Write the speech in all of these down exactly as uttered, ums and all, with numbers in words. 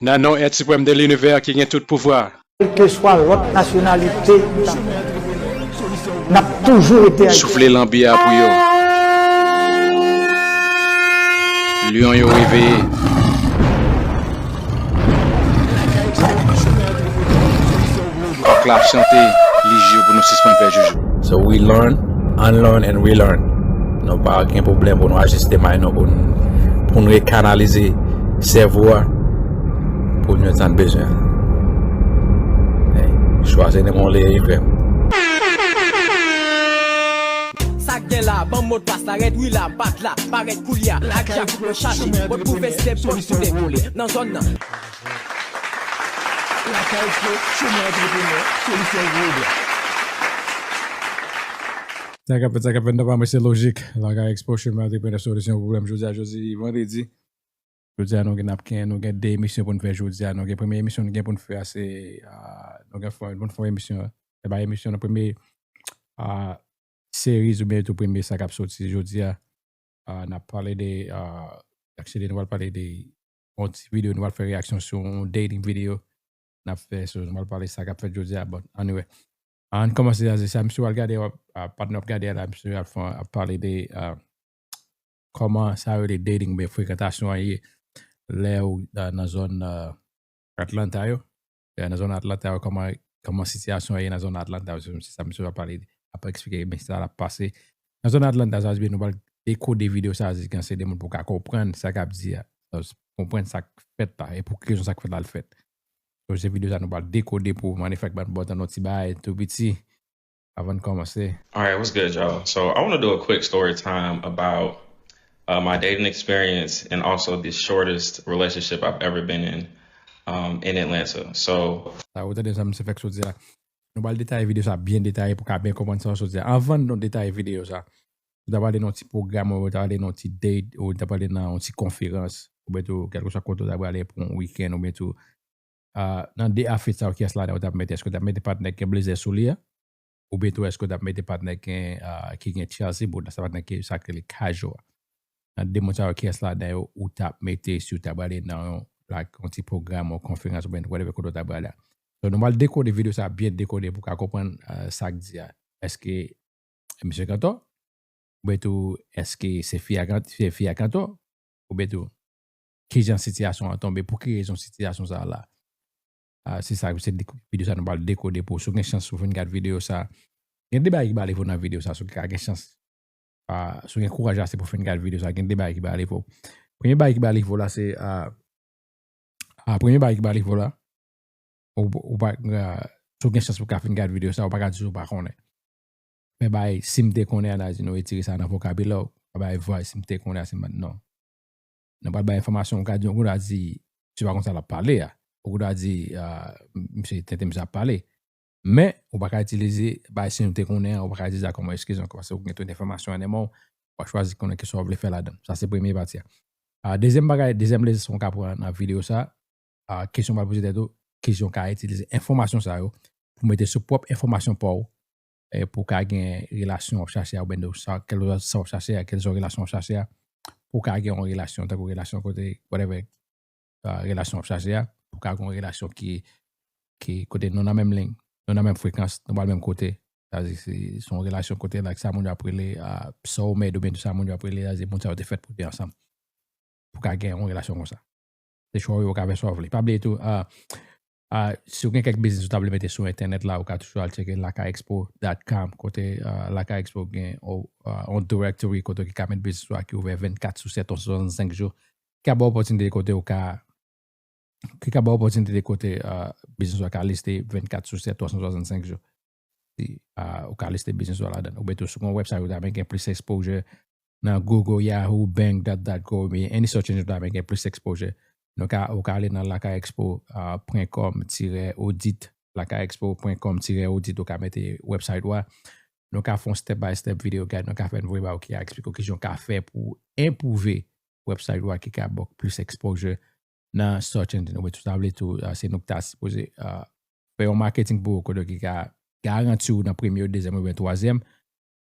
Nan non Èt Siprèm de Linivè ki gen tout pouvwa. Kèlkeswa lòt nasyonalite, n ap toujou rete Ayisyen. Soufle lanbi a pou yo. Lyon yo reveye. Kòk la ap chante, li jwe pou nou sispann fè joujou. So we learn, unlearn and relearn. Nou pa gen pwoblèm pou nou ajiste may nou, pou n, pou n rekanalize sèvo a pou n jwenn sa n bezwen. Hey, chwazi nan yon leye frè m. Sa k gen la, ban m modpas la, rèd wi la, m pa t la, parèt koulye a, ak Jack pou mwen chache, mwen twouve step pou dekole nan zòn nan. Lakay Expo, chomè antreprenè, solisyon gwo blan. Sa k ap fèt, sa k ap fèt, nou pa mwen se lojik. Lakay Expo, chomè antreprenè, solisyon pwoblèm. Jodi a, jodi vandredi. Jodi a, nou gen, n ap gen, nou gen de emisyon pou n fè jodi a. Nou gen premye emisyon nou gen pou n fè a, se, ah, nou gen fè, pou n fè emisyon. Se pa emisyon, nan premye, ah, series oubyen tou premye sa k ap soti jodi a. Ah, n ap pale de, ah, actually, nou pral pale de yon ti videyo, nou pral fè reyaksyon sou yon dating video. N ap fè, so, nou pral pale sa k ap fèt jodi a, but anyway. Ann kòmanse a, se sa misye pral gade, w ap, ah, patnè w ap gade a la, misye ap fè, ap pale de, ah, kòman sa yo rele dating oubyen frekantasyon an ye lè ou, ah, nan zòn, ah, Atlanta yo. Eh, nan zòn Atlanta yo, kòman, kòman sitiyasyon an ye nan zòn Atlanta yo, se, se sa misye ap pale, ap eksplike, men sa l ap pase. Nan zòn Atlanta, sa vle di nou pral dekode videyo sa, se gen se de moun pou ka konprann sa k ap di a. Konprann sa k fèt la, e pou ki rezon sa k fèt la l fèt. So, se videyo sa nou pral dekode pou ou, manifèk ban bò tann yon ti bagay tou piti avan n kòmanse. All right, what's good, y'all? So I want to do a quick story time about uh, my dating experience and also the shortest relationship I've ever been in um, in Atlanta. So Sa ou tande sa misye fèk soti a. Nou pral detaye videyo sa byen detaye pou ka byen konprann sa w soti a. Anvan nou detaye videyo sa, ou ta pale nan yon ti pwogram, ou ta pale nan yon ti date, ou ta pale nan yon ti konferans, oubyen tou kèlkeswa kote ou ta prale pou yon wikenn, oubyen tou, ah, nan de afè sa yo, kiyès ladan ou t ap mete? Èske w t ap mete patnè ki gen blezè sou li a? Oubyen tou èske w t ap mete patnè ki gen, ah, ki gen Chelsea boot la, sa patnè ki sa k rele Kajo a? Nan de moun sa yo, kiyès ladan yo ou t ap mete si w ta prale nan yon, like, yon ti pwogram, yon konferans, oubyen whatever kote w ta prale a? So, nou pral dekode videyo sa byen dekode pou w ka konprann, ah, sa k di a. Èske misye gen tò? Oubyen tou, èske se fi a gen, se fi a gen tò? Oubyen tou, kijan sitiyasyon an tonbe? Pou ki rezon sitiyasyon sa a la? Ah, se sa, se de-, videyo sa nou pral dekode pou ou. Si w gen chans pou fin gad videyo sa, gen de bagay ki ba levo nan videyo sa, si w ka gen chans. Ah, si w gen kouraj ase pou fin gad videyo sa, gen de bagay ki ba levo. Premye bagay ki ba levo la, se, ah, ah, premye bagay ki ba levo la, ou, ou pa, ah, si w gen chans pou ka fin gad videyo sa, ou pa ka di w pa konnen. Men bay, si m te konnen, an a di nou retire sa nan vokabilè w, pa bay vway, si m te konnen, si m pa, non. Nou pral bay enfòmasyon, ou ka di, ou ka di, se pa konsa l ap pale a. Ou ka di, ah, misye tenten misye ap pale. Men, ou pa ka itilize, bay, si m te konnen, ou pa ka itilize sa kòm eskiz ankò, paske ou gen tout enfòmasyon an nan men w, ou pa chwazi konnen kisa w vle fè ladan. Sa se premye pati a. Ah, dezyèm bagay, dezyèm leson w ka pran nan videyo sa, ah, kesyon w pral poze tèt ou, kesyon w ka itilize enfòmasyon sa yo pou mete sou pwòp enfòmasyon pa w, eh, pou w ka gen relasyon w ap chache a, oubyen sa, kèlkeswa sa w ap chache a, kèlkeswa relasyon w ap chache a, pou w ka gen yon relasyon, tankou relasyon kote, whatever, ah, relasyon w ap chache a, pou w ka gen yon relasyon ki, ki kote nou nan menm liy, nou nan menm frekans, nou pral menm kote. Sa vle di se, se yon relasyon kote, like, sa moun yo ap rele, ah, soulmate, oubyen tou sa moun yo ap rele, sa vle di moun sa yo te fèt pou te ansanm. Pou w ka gen yon relasyon konsa. Se chwa w yo, ou ka fè sa w vle. Pa bliye tou, ah, ah, si w gen kèk biznis ou ta vle mete sou entènèt la, ou ka toujou al tcheke lakay expo dot com, kote, ah, Lakay Expo gen, o, ah, on directory kote w ki ka met biznis ou a ki ouvè vennkat sou sèt, twa san swasannsenk jou. Ki ka ba w opòtinite kote ou ka, ki ka ba w opòtinite kote, ah, biznis ou a ka liste vennkat sou sèt, twa san swasannsenk jou. Si, ah, ou ka liste biznis ou a ladan. Oubyen tou, si w gen yon website ou ta renmen gen plis exposure, nan Google, Yahoo, Bing, dot, dot, go, oubyen any search engine ou ta renmen gen plis exposure. Nou ka, ou ka ale nan lakay expo, ah, pwen kòm tirè audit, lakay expo pwen kòm tirè audit, ou ka mete website ou a. Nou ka fè yon step by step video guide, nou ka fè yon videyo ba w ki ka eksplike w kijan w ka fè pou enpwouve website ou a ki ka ba w plis exposure nan search engine. Ou tou sa vle tou, ah, se nou ki ta sipoze, ah, fè yon marketing pou ou kote ki ka garanti w nan premye, dezyèm oubyen twazyèm,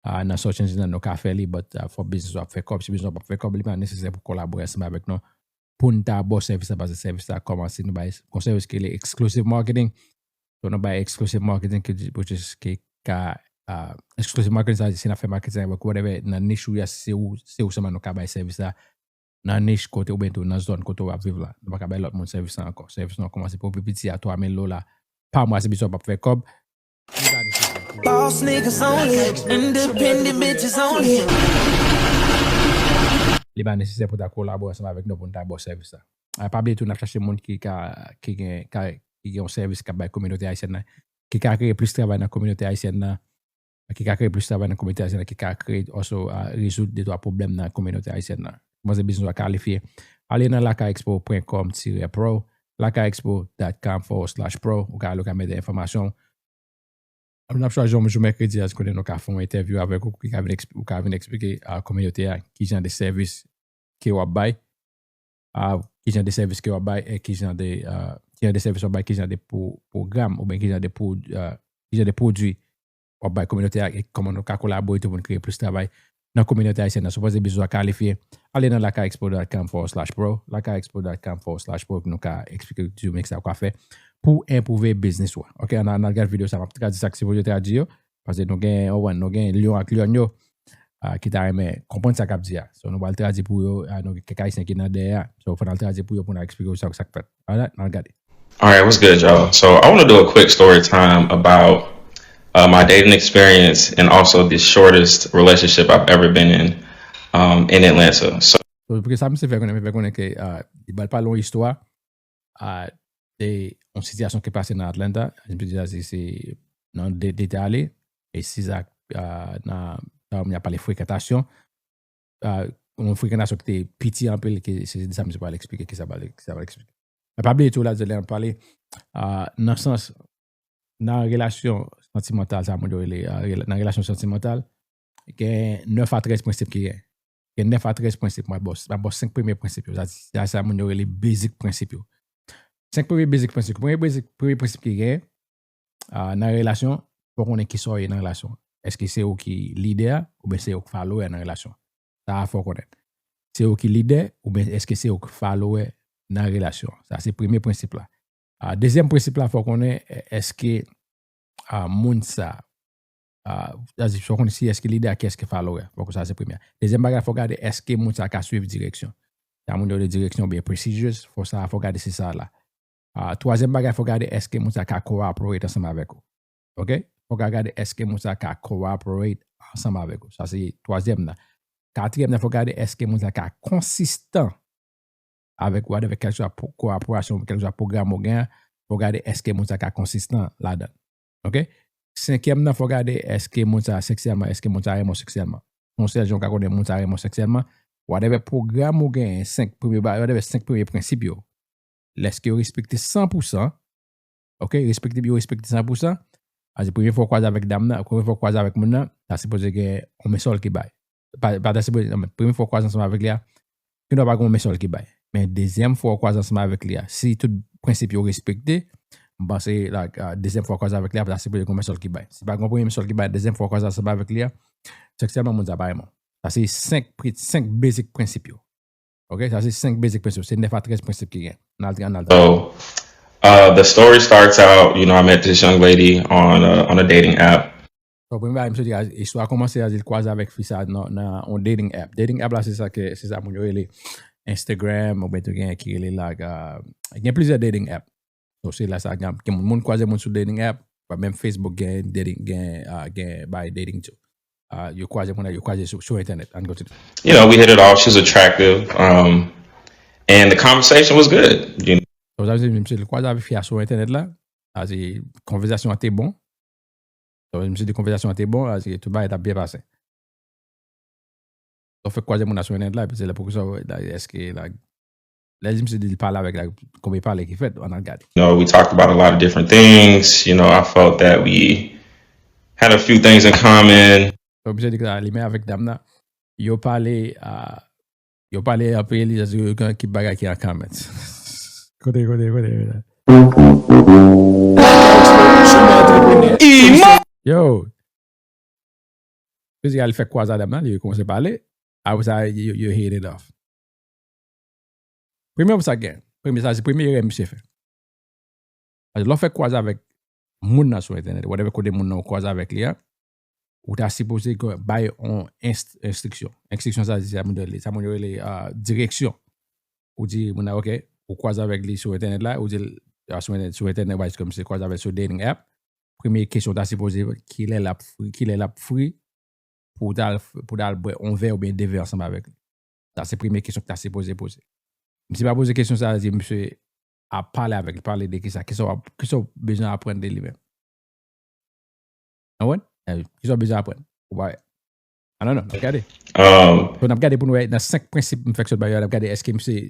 ah, nan search engine nan nou ka fè li, but, ah, fò biznis ou ap fè kòb. Si biznis ou ap fè kòb, li pa nesesè pou kolabore ansanm avèk nou. pou n ta ba w sèvis la, paske sèvis la kòmanse, nou bay yon sèvis ki rele exclusive marketing. So, nou bay exclusive marketing ki, which is, ki ka, ah, exclusive marketing, sa, se n ap fè marketing avèk whatever, nan nich ou ye a, se ou, se ou sèlman nou ka bay sèvis la, nan nich kote oubyen tou nan zòn kote w ap viv la. Nou pa ka bay lòt moun sèvis la ankò. Sèvis nou an kòmanse pou pi piti a twa mil dola pa mwa, se bizou w ap fè kòb. Li pa nesesè pou Boss niggas only, independent bitches only. Li pa nesesè pou ta kolabore ansanm avèk nou pou n ta ba w sèvis la. Ah, pa bliye tou, n ap chache moun ki ka, ki gen, ka, ki gen yon sèvis k ap bay kominote ayisyèn nan, ki ka kreye plis travay nan kominote ayisyèn nan, ki ka kreye plis travay nan kominote ayisyèn nan, ki ka kreye also, ah, rezoud de twa pwoblèm nan kominote ayisyèn nan. Mwen se biznis w a kalifye. Ale nan lakay expo pwen kòm tire pro, lakay expo dot com forward slash pro, ou ka ale, ou ka mete enfòmasyon w. N ap chwazi yon jou mèkredi a, kote nou ka fè yon entèvyou avèk ou, ki ka vin eksp-, ou ka vin eksplike a kominote a ki jan de sèvis ke w ap bay, a ki jan de sèvis ke w ap bay, e ki jan de, a, ki jan de sèvis w ap bay, ki jan de pwo-, pwogram, oubyen ki jan de pwo-, a, ki jan de pwodui w ap bay kominote a, e kòman nou ka kolabore tou pou n kreye plis travay nan kominote ayisyèn nan. Si w panse biznis w a kalifye, ale nan lakay expo dot com forward slash pro, lakay expo dot com forward slash pro, pou nou ka eksplike w di w men sa w ka fè pou enpwouve biznis ou an. Oke, ann al, ann al gade videyo sa, m ap tradui sa k sipoze tradui yo, paske nou gen, ou konprann, nou gen lyon ak lyòn yo, a, ki ta renmen konprann sa k ap di a. So, nou pral tradui pou yo, a, nou gen kèk ayisyen ki nan dèyè a. So, fò n al tradui pou yo pou n al eksplike yo sa, sa k fèt. Alright, ann al gade. All right, what's good, y'all? So I want to do a quick story time about uh, my dating experience and also the shortest relationship I've ever been in um, in Atlanta. So, So, pou ki sa misye fè konnen, misye fè konnen ke, a, li pral pale yon istwa, a, de yon sitiyasyon ki pase nan Atlanta. Misye di se, se nan de, de te ale, e si sa, a, nan, nan, y ap pale frekantasyon, a, yon frekantasyon ki te piti anpil, ke se de sa misye pral eksplike, ki sa pral, ki sa pral eksplike. Men pa bliye tou, la, lè n ap pale, a, nan sans, nan relasyon santimantal, sa moun yo rele, a, rela-, nan relasyon santimantal, gen nèf a trèz prensip ki gen. Gen nèf a trèz prensip, mwen ba w, mwen ba w senk premye prensip yo. Sa, sa, sa moun yo rele basic prensip yo. Senk premye basic prensip. Premye basic, premye prensip ki gen, a, nan relasyon, fò w konnen kisa w ye nan relasyon. Èske se ou ki lidè a, oubyen se ou ki follower nan relasyon? Sa a fò w konnen. Se ou ki lidè, oubyen èske se ou ki follower nan relasyon? Sa se premye prensip la. A, dezyèm prensip la, fò w konnen, è-, èske, a, moun sa, a, sa di, fò w konnen si èske lidè a, ki èske follower. Fò w konnen sa se premye. Dezyèm bagay, fò w gade èske moun sa ka swiv direksyon. Sa moun yo rele direksyon oubyen procedures, fò sa, fò w gade si sa la. A, twazyèm bagay, fò w gade èske moun sa ka cooperate ansanm avèk ou. Oke? Fò w ka gade èske moun sa ka cooperate ansanm avèk ou. Sa se twazyèm nan. Katriyèm nan, fò w gade èske moun sa ka konsistan avèk whatever, kèlkeswa po-, kowoperasyon, kèlkeswa pwogram ou gen an, fò w gade èske moun sa ka konsistan ladan. Oke? Senkyèm nan, fò w gade èske moun sa seksyèlman, èske moun sa renmen w seksyèlman. Yon sèl jan w ka konnen moun sa renmen w seksyèlman, whatever pwogram ou genyen, senk premye ba-, whatever senk premye prensip yo, lèske yo respekte san pou san, oke, respekte, yo respekte san pou san, paske premye fwa w kwaze avèk dam nan, premye fwa w kwaze avèk moun nan, ta sipoze gen yon men sòl ki bay. Pa, pa ta sipoze, non, men premye fwa w kwaze ansanm avèk li a, gen dwa pa gen yon men sòl ki bay. Men dezyèm fwa w kwaze ansanm avèk li a, si tout prensip yo respekte, m panse, like, ah, dezyèm fwa w kwaze avèk li a, ta sipoze gen yon men sòl ki bay. Si pa gen yon premye men sòl ki bay, dezyèm fwa w kwaze ansanm avèk li a, seksyèlman, moun sa pa renmen w. Sa se senk pri-, senk basic prensip yo. Ok, sa se senk basic prensip. Se nèf a trèz prensip ki gen. N al, n al. So, uh, the story starts out, you know, I met this young lady on a, on a dating app. So, premye bagay, misye di, istwa a kòmanse a di l kwaze avèk fi sa nan, nan yon dating app. Dating app la, se sa ke, se sa moun yo rele Instagram, oubyen tou gen ki rele la, gen plizyè dating app. So, se la sa gen, gen moun, moun kwaze moun sou dating app, pa menm Facebook gen dating, gen, ah, gen bay dating tou. Ah, yo kwaze moun, yo kwaze sou, sou entènèt. Ann kontinye. You know, we hit it off. She was attractive, um, and the conversation was good. You know? So, sa vle di, misye kwaze avèk fi a sou entènèt la, sa vle di, konvèsasyon an te bon. So, misye di konvèsasyon an te bon, sa vle di, tout bagay t ap byen pase. Ou fèk kwaze moun nan sou entènèt la, epi se la pou sa, èske la, lè misye di l pale avèk la, konbyen pale ki fèt, ann al gade. You know, we talked about a lot of different things. You know, I felt that we had a few things in common. So, misye di ke li menm avèk dam nan, yo pale, ah, yo pale anpil, yo di yo gen ki bagay ki an common. Kote, kote, kote, kote. Yo, Misye al fè kwaze a dam nan, li kòmanse pale. Apre sa, yo, yo hit it off. Premye sa gen, premye sa se premye erè misye fè. Paske lè w fè kwaze avèk moun nan sou entènèt, whatever kote moun nan ou kwaze avèk li a, ou ta sipoze bay yon enstriksyon. Enstriksyon sa di sa moun rele, sa moun rele direksyon. Ou di moun nan, ok, ou kwaze avèk li sou entènèt la, ou di l sou entènèt, sou entènèt, ou bay kòm se kwaze avèk l sou dating app. Premye kesyon ta sipoze, kilè l ap free, kilè l ap free pou w ta al, pou w ta al bwè yon vè oubyen de vè ansanm avèk li. Sa se premye kesyon ki ta sipoze poze. Misye pa poze kesyon sa, di misye ap pale avèk li, pale de kisa, kisa w ap, kisa w bezwen aprann de li menm. Ou konprann? Kisa w bezwen aprann? Ou pa wè. Ah non, non, n ap gade. So, n ap gade pou n wè nan senk prensip m fèk sot ba yo, n ap gade èske misye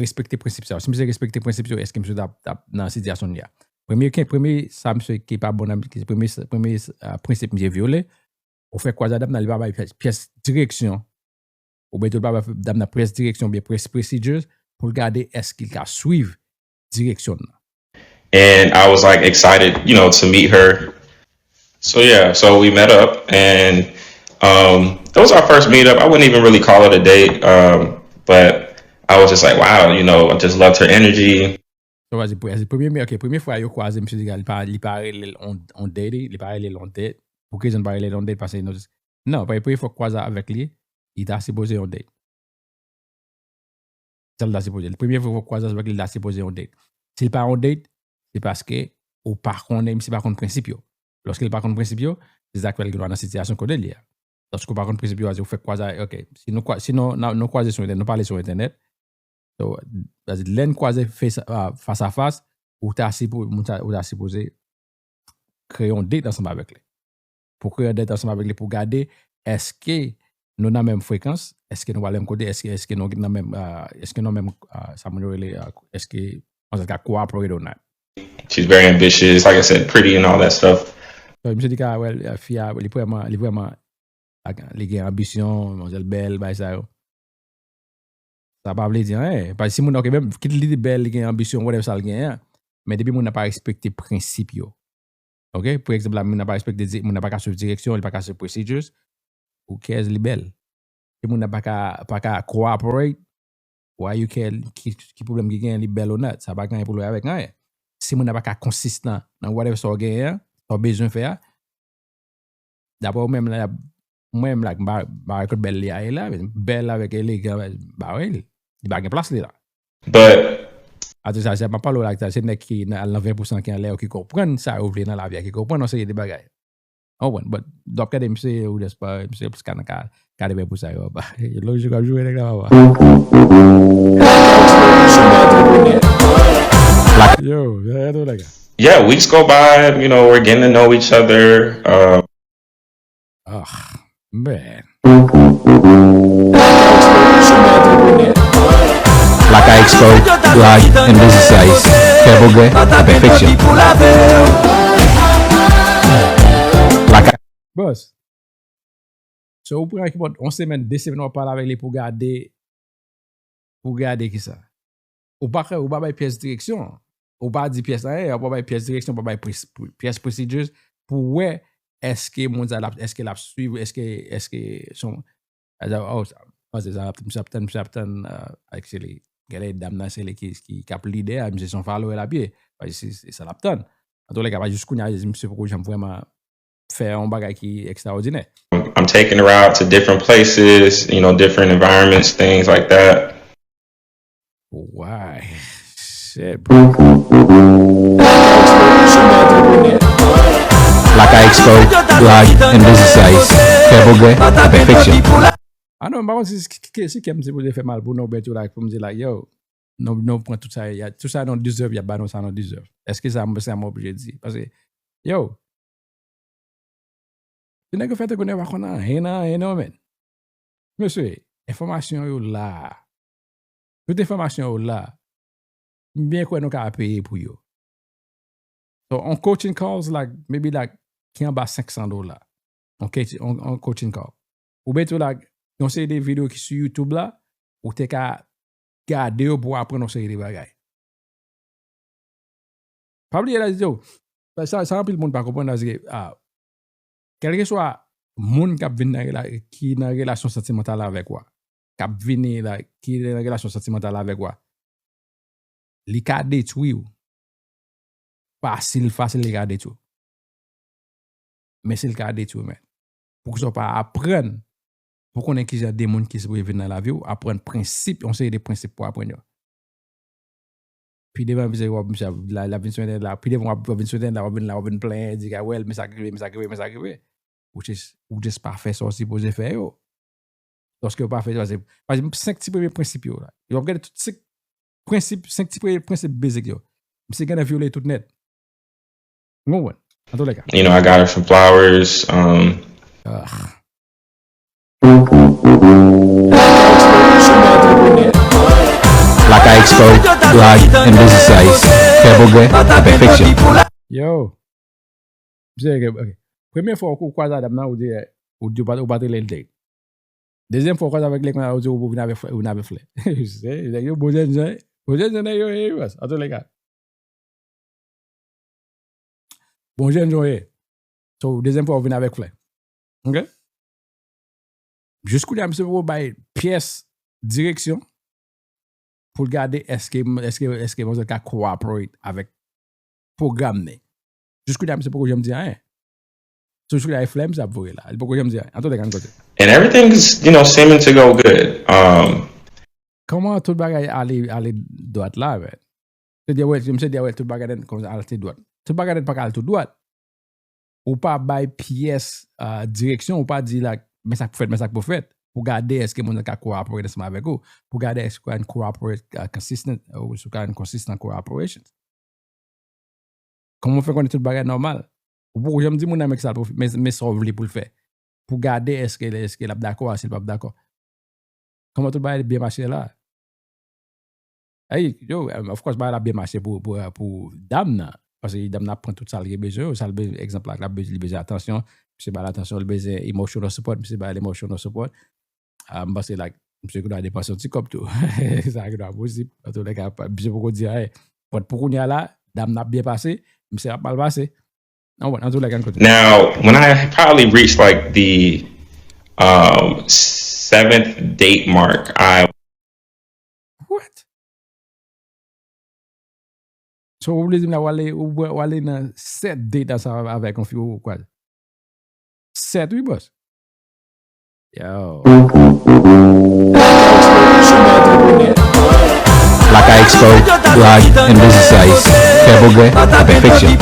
respekte prensip sa yo. Si misye respekte prensip yo, èske misye t ap, t ap nan sitiyasyon li a? Premye, premye sa misye ki pa bon nan, premye, premye prensip misye vyole, ou fè kwaze a dam nan, li pa bay pyès, pyès direksyon. Oubyen tou, li pa bay dam nan pyès direksyon, oubyen pyès procedures pou l gade èske li ka swiv direksyon nan. And I was like excited, you know, to meet her. So yeah, so we met up and um, it was our first meetup. I wouldn't even really call it a date, um, but I was just like, wow, you know, I just loved her energy. So, vas-y, premye, ok, premye fwa yo kwaze, misye di li pa, li pa rele l on date, li pa rele l on date. Pou ki rezon li pa rele l on date? Paske non, premye fwa kwaze avèk li, li ta sipoze on date. Sa l ta sipoze. Premye fwa w kwaze avèk li, l ta sipoze on date. Si l pa on date, se paske ou pa konnen, misye pa konn prensip yo. Lòske l pa konn prensip yo, se sa k fè l gen dwa nan sitiyasyon kote l ye a. Lòske w pa konn prensip yo, ou fèk kwaze, ok. Si nou, si nou, nou kwaze sou entènèt, nou pale sou entènèt, lè n kwaze fas a fas, ou ta sipoze, ou ta sipoze kreye yon date ansanm avèk li. Pou kreye yon date ansanm avèk li, pou gade èske nou nan menm frekans, èske nou pral menm kote, èske, èske nou nan menm, èske nou menm, sa moun yo rele, èske on ka cooperate or not. She's very ambitious, like I said, pretty and all that stuff. So, misye di ka wè fi a, li vrèman, li vrèman, li gen anbisyon, manzèl bèl, bagay sa yo. Sa pa vle di anyen. Paske si moun nan, ok, menm kit li bèl, li gen anbisyon, whatever sa l genyen an, men depi moun nan pa respekte prensip yo. Ok? Pou egzanp la, moun nan pa respekte, moun nan pa ka swiv direksyon, li pa ka swiv procedures, who cares li bèl? Si moun nan pa ka, pa ka cooperate, why you care, ki, ki pwoblèm ki genyen, li bèl or not? Sa pa gen anyen pou l wè avèk anyen. Si moun nan pa ka konsistan nan whatever sa w genyen an, sa w bezwen fè a, daprè w menm la, mwen menm la, m pa wè kot bèl li a ye la, bèl avèk elegan, ba wi, li pa gen plas li la. But Atè sa, se pa pale w la, se nèg ki al nan ven pousan ki anlè yo ki konprann sa yo vle nan lavi a, ki konprann yon seri de bagay. Ou konprann? But, w ap gade misye, ou just pa, misye plis ka nan ka, ka de ven pousan yo, ba. Lojik w ap joure nèg la, papa. Yo, yo, yo, nèg la. Yeah, weeks go by, you know, we're getting to know each other. Uh, Ah, man. Lakay Expo, blog and business sites. Fè pwogrè, fè pèfeksyon. Lakay Boss. So, ou pran ki pot, yon semèn, de semèn, w ap pale avèk li pou gade, pou gade kisa. Ou pa, ou pa bay pyès direksyon. Ou pa di pyès anyen, ou pa bay pyès direksyon, ou pa bay pyès procedures pou wè èske moun sa, èske l ap swiv, èske, èske son, oh, sa, misye ap tann, misye ap tann, actually, gade dam nan, se li ki, ki, k ap lidè a, misye se yon follower l ap ye. Paske se, se sa l ap tann. Antoulèka, pa jis kounye a, misye poko janm vrèman fè yon bagay ki ekstraòdinè. I'm taking her out to different places, you know, different environments, things like that. Why? Shit, bro. Lakay Expo, blog and business sites. Fè pwogrè, fè pèfeksyon. Ah non, m pa konn si, si, si kè m sipoze fè mal pou nou, ben tou la, pou m di la, yo, nou, nou pran tout sa, tout sa nou deserve, y ap ba nou sa nou deserve. Èske sa, se sa m oblije di? Paske, yo, Ti nèg yo fè tankou nèg yo pa konn anyen nan anyen non, men. Mesye, enfòmasyon yo la. Tout enfòmasyon yo la. M byen kwè nou ka peye pou yo. So, on coaching calls, like, maybe, like, ki anba senk san dola. On, on, on coaching call. Ou byen tou, like, yon seri de videyo ki sou YouTube la, ou te ka gade yo pou aprann yon seri de bagay. Pa bliye la, yo, sa, sa anpil moun pa konprann la, se ke, ah, kèlkeswa moun k ap vin nan rela-, ki nan relasyon santimantal avèk ou a, k ap vini la, ki nan relasyon santimantal avèk ou a, Li ka detwi w. Fasil, fasil li ka detwi w. Men si l ka detwi w, men. Poukisa w pa aprann pou konnen kijan de moun ki sipoze vin nan lavi w, aprann prensip, yon seri de prensip pou aprann yo. Pi devan, misye, w ap, misye ap, la, la vin sou entènèt la, pi devan, w ap, w ap vin sou entènèt la, w ap vin la, w ap vin plenyen, di, "Gad, wè, men sa k rive, men sa k rive, men sa k rive." Ou just, ou just pa fè sa w sipoze fè yo. Lòske w pa fè, pase, pase senk ti premye prensip yo la. W ap gade tout senk prensip, senk ti premye prensip basic yo. Misye gentan vyole tout nèt. Ou konprann? An tou lè ka. You know, I got her some flowers. Um, Ah. Lakay Expert, blog and business sites. Fè pwogrè nan pèfeksyon. Yo. Misye, ok. Premye fwa ou kwaze a dam nan, ou di, ou di, ou pa, ou pa te lè l date. Dezyèm fwa ou kwaze avèk li, kounye a ou di ou vin avèk flè, ou vin avèk flè. Se, nèg yo bon jèn jan, bon jèn jan nèg yo ye, wi, baz. An tou lè ka. Bon jèn jan ye. So, dezyèm fwa ou vin avèk flè. Ok? Jis kounye a, misye poko bay pyès direksyon pou l gade èske, èske, èske manzè ka cooperate avèk pwogram nan. Jis kounye a, misye poko janm di anyen. So, jis kounye a, e flè misye ap voye la. Li poko janm di anyen. An tou lè ka, n kontinye. And everything's, you know, seeming to go good. Um, Kòman tout bagay ale, ale dwat la, man? Misye di, wè, misye di, wè, tout bagay nèt kòmanse al tou dwat. Tout bagay nèt pa ka al tou dwat. Ou pa bay pyès, ah, direksyon, ou pa di la, men sa k pou fèt, men sa k pou fèt. Pou gade èske moun nan ka cooperate ansanm avèk ou. Pou gade èske w ka cooperate, ah, consistent, ou si w ka konsistan cooperation. Kòman w fè konnen tout bagay nòmal? Ou poko janm di moun nan men sa l pou fè, men, men sa w vle pou l fè. Pou gade èske, èske l ap dakò, èske l p ap dakò. Kòman tout bagay byen mache la? Ey, yo, of course, bagay la byen mache pou, pou, pou dam nan. Paske dam nan ap pran tout sa l gen bezwen yo. Sa l bezwen, egzanp la, l ap bezwen, li bezwen atansyon, misye ba l atansyon, li bezwen emotional support, misye ba l emotional support. Ah, m panse, like, misye gen dwa depanse yon ti kòb tou. Sa gen dwa posib. An tou lè ka, misye poko di anyen. But pou kounye a la, dam nan ap byen pase, misye ap mal pase. An bon, an tou lè ka, n kontinye. Now, when I probably reached, like, the, um, seventh date mark, I What? So, ou vle di m la, w ale, w, w ale nan sèt date ansanm avèk yon fi ou kwa? Sèt, wi, bòs. Yo. Lakay Expert, blog and business sites. Fè pwogrè nan pèfeksyon.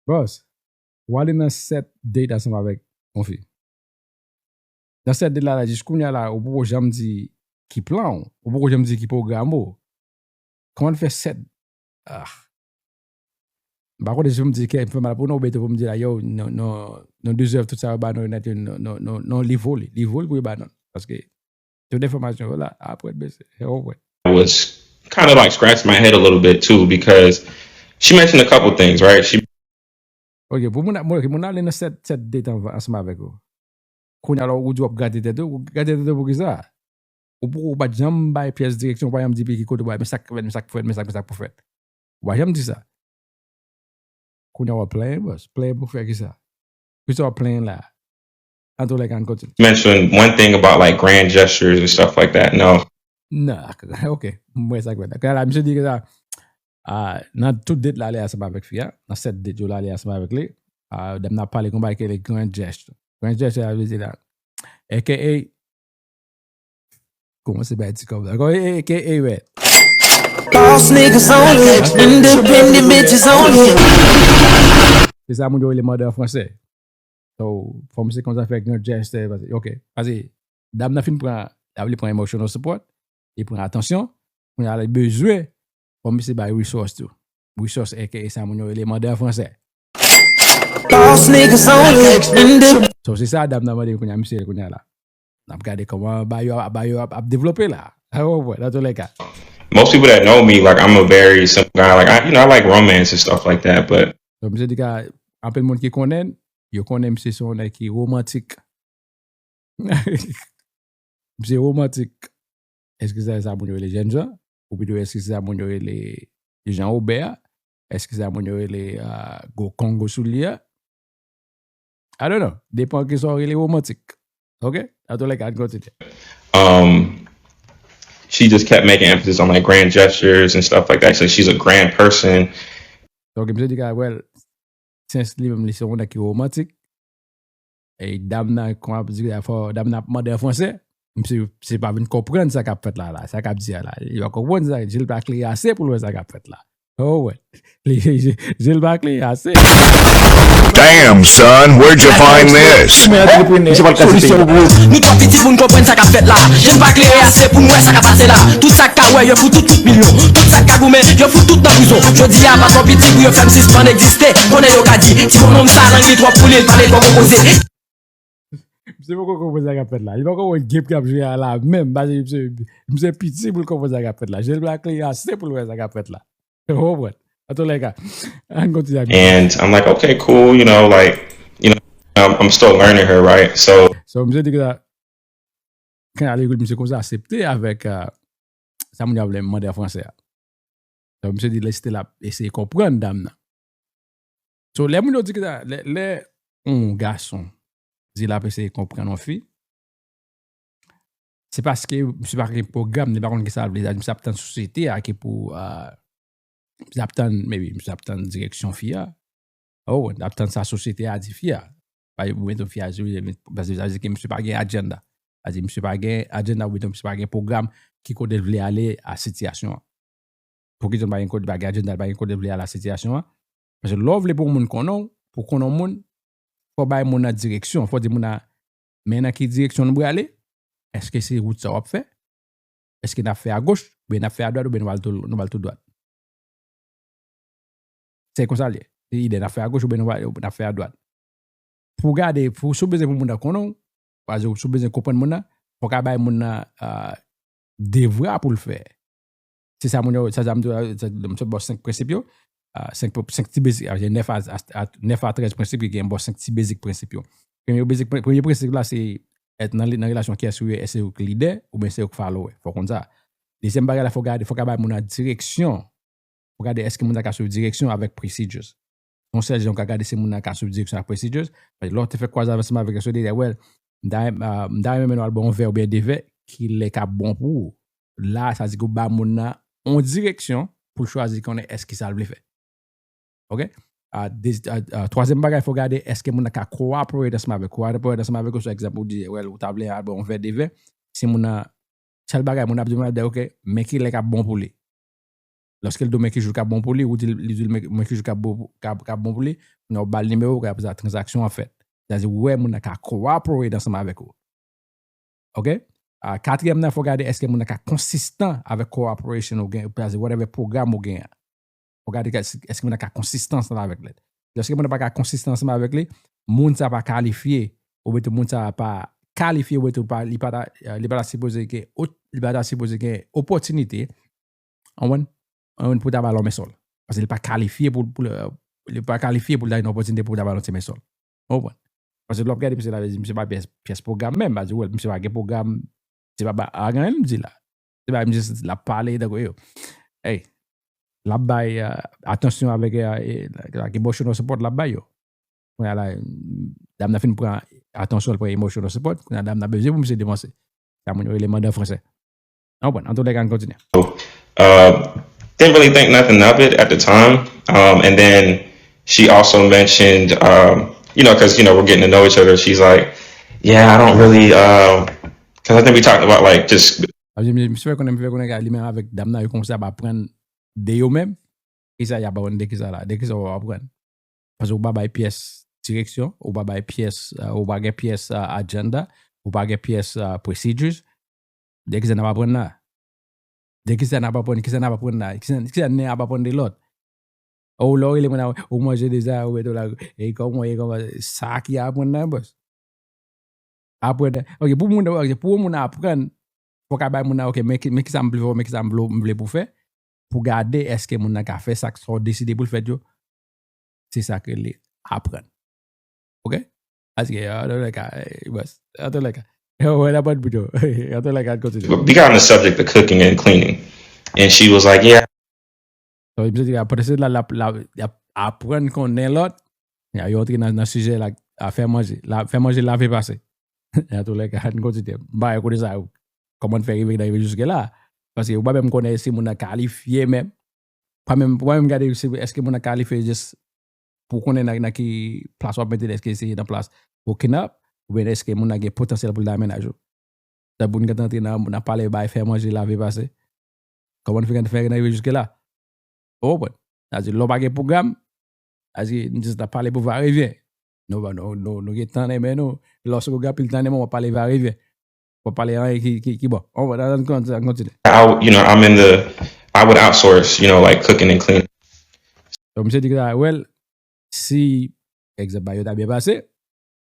Bòs, w ale nan sèt date ansanm avèk yon fi. Nan sèt date la, la, jis kounye a la, ou poko janm di ki plan w, ou poko janm di ki pwogram ou. Kòman l fè sèt? Ah. M pa konnen si pou m di ke m fè mal pou nou, oubyen pou m di la, yo, nou, nou, nou deserve tout sa yo ba nou yo nèt, yo, nou, nou, nou, nou, li vo li, li vo li pou yo ba nou. Paske tout enfòmasyon yo la, apre, men se, se, ou wè. I was kind of, like, scratching my head a little bit too, because she mentioned a couple things, right? She Ok, pou moun, moun, ok, moun ale nan sèt, sèt date ansanm avèk ou. Kounye a la, ou di w ap grate tèt ou, ou grate tèt ou pou ki sa? Ou pou, ou pa t janm bay pyès direksyon, ou pa janm di ki kote ou bay, men sa k fèt, men sa k fèt, men sa k, men sa k pou fèt. Ou pa janm di sa. Kounye a w ap plenyen, bòs. Plenyen pou fè ki sa? Kisa w ap plenyen la? An tou lè ka, n kontinye. Mentioned one thing about, like, grand gestures and stuff like that. No. Non, ok. Mwen sa k fèt. Kounye a la, misye di ke sa, ah, nan tout date la, li ansanm avèk fi a. Nan sèt date yo la, li ansanm avèk li. Ah, dam nan ap pale konba ke le grand gesture. Grand gesture, sa vle di la. A K A Kòmanse bay ti kòb la. Kò-, A K A, man. Boss niggas only, independent bitches only. Se sa moun yo rele manda an fransè. So, fò misye konn sa fè gran jès, eh, pase, ok. Pase, dam nan fin pran, li pran emotional support, li pran atansyon, kounye a li bezwen, fò misye bay resource tou. Resource, A K A sa moun yo rele manda an fransè. Boss niggas only, independent. So, se sa dam nan mande kounye a, misye kounye a la. N ap gade kòman ba yo, ba yo ap, ap devlope la. Ou konprann, dans tous les cas. Most people that know me, like, I'm a very simple guy. Like, I, you know, I like romance and stuff like that, but So, misye di ka, anpil moun ki konnen, yo konnen misye se yon nèg ki romantik. Misye romantik. Èske se sa moun yo rele jènjan? Ou pito èske se sa moun yo rele Jan Obè a? Èske se sa moun yo rele, ah, gwo Kongo sou li a? I don't know. Depan ki sa w rele romantik. Ok? Dans tous les cas, n kontinye. Um, she just kept making emphasis on like grand gestures and stuff like that. So she's a grand person. Donk, misye di ke, well, Sense li menm, li se yon nèg ki romantik. E dam nan, kòman ap di, fò dam nan ap mande an fransè. Misye, se pa vin konprann sa k ap fèt la, la. Sa k ap di a la. Li pa konprann sa, je l pa klere ase pou l wè sa k ap fèt la. Oh, wè. Li, je, je l pa klere ase. Damn, son, where'd you find this? Solisyon pou nou. Nou twò piti pou n konprann sa k ap fèt la. Je n pa klere ase pou n wè sa k ap pase la. Tout sa k ka wè, yo fout tout, tout milyon. Tout sa k ka goumen, yo fout tout nan prizon. Jodi a pa twò piti pou yo fè m sispann egziste. Konnen yo ka di, ti bonnonm sa lang li twò pou li, l pa met bò koze. Misye poko konprann sa k ap fèt la. Li poko wè game k ap jwe a la menm. Paske misye, misye piti pou l konprann sa k ap fèt la. Je l pa klere ase pou l wè sa k ap fèt la. Ou konprann? Antouka, ann kontinye ak. And I'm like, okay, cool, you know, like, you know, I'm, I'm still learning her, right? So So, misye di ke sa, kan ale misye konsa aksepte avèk uh, sa moun yo ap mande an fransè a. So, misye di lè still ap eseye konprann dam nan. So, lè moun yo di ke sa, lè, lè yon gason di l ap eseye konprann yon fi, se paske misye pa gen pwogram, li pa konn ki sa l vle. Misye ap tann sosyete a ki pou uh, misye ap tann, maybe, misye ap tann direksyon fi a. Oh, ap tann sa sosyete a di fi a. Pa ou mete fi a sou li, paske sa vle di ke misye pa gen agenda. Sa vle di misye pa gen agenda, ou mete misye pa gen pwogram ki kote l vle ale a sitiyasyon an. Poukisa l pa gen kote, pa gen agenda, pa gen kote l vle ale a sitiyasyon an? Paske lè w vle pou yon moun konnen w, pou konnen yon moun, fò bay moun nan direksyon, fò di moun nan, men nan ki direksyon nou prale, èske se wout sa w ap fè? Èske n ap fè agoch, oubyen n ap fè adwat, oubyen nou pral tou, nou pral tou dwat? Se konsa l ye. Se ide n ap fè agoch, oubyen nou pral, n ap fè adwat. Pou gade, pou, si w bezwen pou moun nan konnen w, pa egzanp, si w bezwen konprann moun nan, fò w ka bay moun nan uh, devwa pou l fè. Se sa moun yo, sa, sa m di w la, m sot ba w senk prensip yo. Uh, senk, senk ti basic, gen nèf a, a, a, nèf a trèz prensip ki gen ba w senk ti basic prensip yo. Premye basic, premye prensip la se èt nan, nan relasyon ki èske ou ye, èske ou k lidè oubyen se ou k follower. Fò w konn sa. Dezyèm bagay la, fò w gade, fò w ka bay moun nan direksyon. Fò w gade èske moun nan ka swiv direksyon avèk procedures. Yon sèl jan w ka gade si moun nan ka swiv direksyon ak procedures. Paske lè w te fè kwazman ansanm avèk yo, so w te di, well, m ta renmen nou al bwè yon vè oubyen de vè, ki lè k ap bon pou ou. La, sa di ke w ba moun nan yon direksyon pou l chwazi konnen èske sa l vle fè. Ok? Uh, de, uh, uh, twazyèm bagay, fò w gade èske moun nan ka cooperate ansanm avèk ou. Cooperate ansanm avèk ou, se egzanp, ou di, well, ou ta vle al bwè yon vè de vè. Si moun nan, sèl bagay, moun nan ap di, ok, men ki lè k ap bon pou li. Lòske l di w men ki jou k ap bon pou li, ou di l, li di l men, men ki jou k ap bon, k ap, k ap bon pou li, kounye a w ba l nimewo, kounye a apre sa, tranzaksyon an fèt. Sa vle di, ou wè moun nan ka cooperate ansanm avèk ou. Ok? Uh, katriyèm nan, fò w gade èske moun nan ka konsistan avèk cooperation ou gen, whatever pwogram ou gen an. Fò w gade èske moun nan ka konsistan ansanm avèk li. Lòske moun nan pa ka konsistan ansanm avèk li, moun sa pa kalifye, oubyen tou moun sa pa kalifye, oubyen tou li pa ta, li pa ta sipoze gen, li pa ta sipoze gen opòtinite, anwen, anwen pou ta ba l yon men sòl. Paske li pa kalifye pou, pou li pa kalifye pou l ta gen opòtinite pou ta ba l yon ti men sòl. Ou konprann? Paske lè w ap gade misye la, misye pa pyès, pyès pwogram menm, pa di, well, misye pa gen pwogram, se pa ba, a gen anyen m di la. Se pa misye l ap pale, tankou yo. Hey, l ap bay uh, atansyon avèk uh, emotional support l ap bay yo. Kounye a la, dam nan fin pran atansyon, l pran emotional support, kounye a dam nan bezwen pou misye depanse. Sa moun yo rele mande an fransè. Ou konprann? Antouka, ann kontinye. Uh, didn't really think nothing of it at the time. Um, and then she also mentioned, um, you know, because, you know, we're getting to know each other. She's like, yeah, I don't really, because I think we talked about like just. M fè konnen, m fè konnen li menm avèk dam nan, yo kòmanse ap aprann de yo menm. Kisa y ap aprann de kisa la? De kisa w ap aprann? Paske ou pa bay pyès direksyon, ou pa bay pyès, uh, ou pa gen pyès uh, agenda, ou pa gen pyès uh, procedures. De kisa n ap aprann la? De kisa n ap aprann, kisa n ap aprann la? Kisa, kisa n ap aprann de lòt? Ou lè w rele moun nan, ou manje deja, ou mete w la, e kòman, e kòman, sa ki aprann nan, bòs? Aprann, ok, pou moun, ok, pou moun aprann, fò w ka bay moun nan, ok, men ki, men kisa m vle fè, men kisa m vle, m vle pou fè, pou gade èske moun nan ka fè sa, sa w deside pou l fè yo. Se sa k rele aprann. Ok? Paske, antouka, bòs, antouka, yo, wè, n ap pran pito. Antouka, ann kontinye. We got on the subject of cooking and cleaning. And she was like, yeah. So, misye di, pandan se la, l ap, l ap, l ap aprann konnen lòt. Yo antre nan, nan sijè la, a fè manje. La, fè manje, lave, pase. Antouka, ann kontinye. M pa konnen sa, kòman n fè rive, rive jiske la. Paske ou pa menm konnen si moun nan kalifye menm. Pa menm, pa menm gade si, èske moun nan kalifye jis pou konnen nan, nan ki plas w ap mete l, èske se nan plas pou clean up, oubyen èske moun nan gen potansyèl pou l ta nan mennaj ou. Sa pou n gentan antre nan, nan pale bay fè manje lave pase. Kòman n fè, fè n rive jiske la? Ou konprann? Sa di, lè w pa gen pwogram, sa di, n jis ap pale pou varevyen. Nou, nou, nou, nou gen tan nan men nou. Lòske w gen anpil tan nan men w, w ap pale varevyen. W ap pale anyen ki, ki, ki bon. Ou konprann? Ann, ann, ann kontinye. I, you know, I'm in the, I would outsource, you know, like cooking and cleaning. Donk, misye di konsa, well, si, egzanp, bagay yo ta byen pase,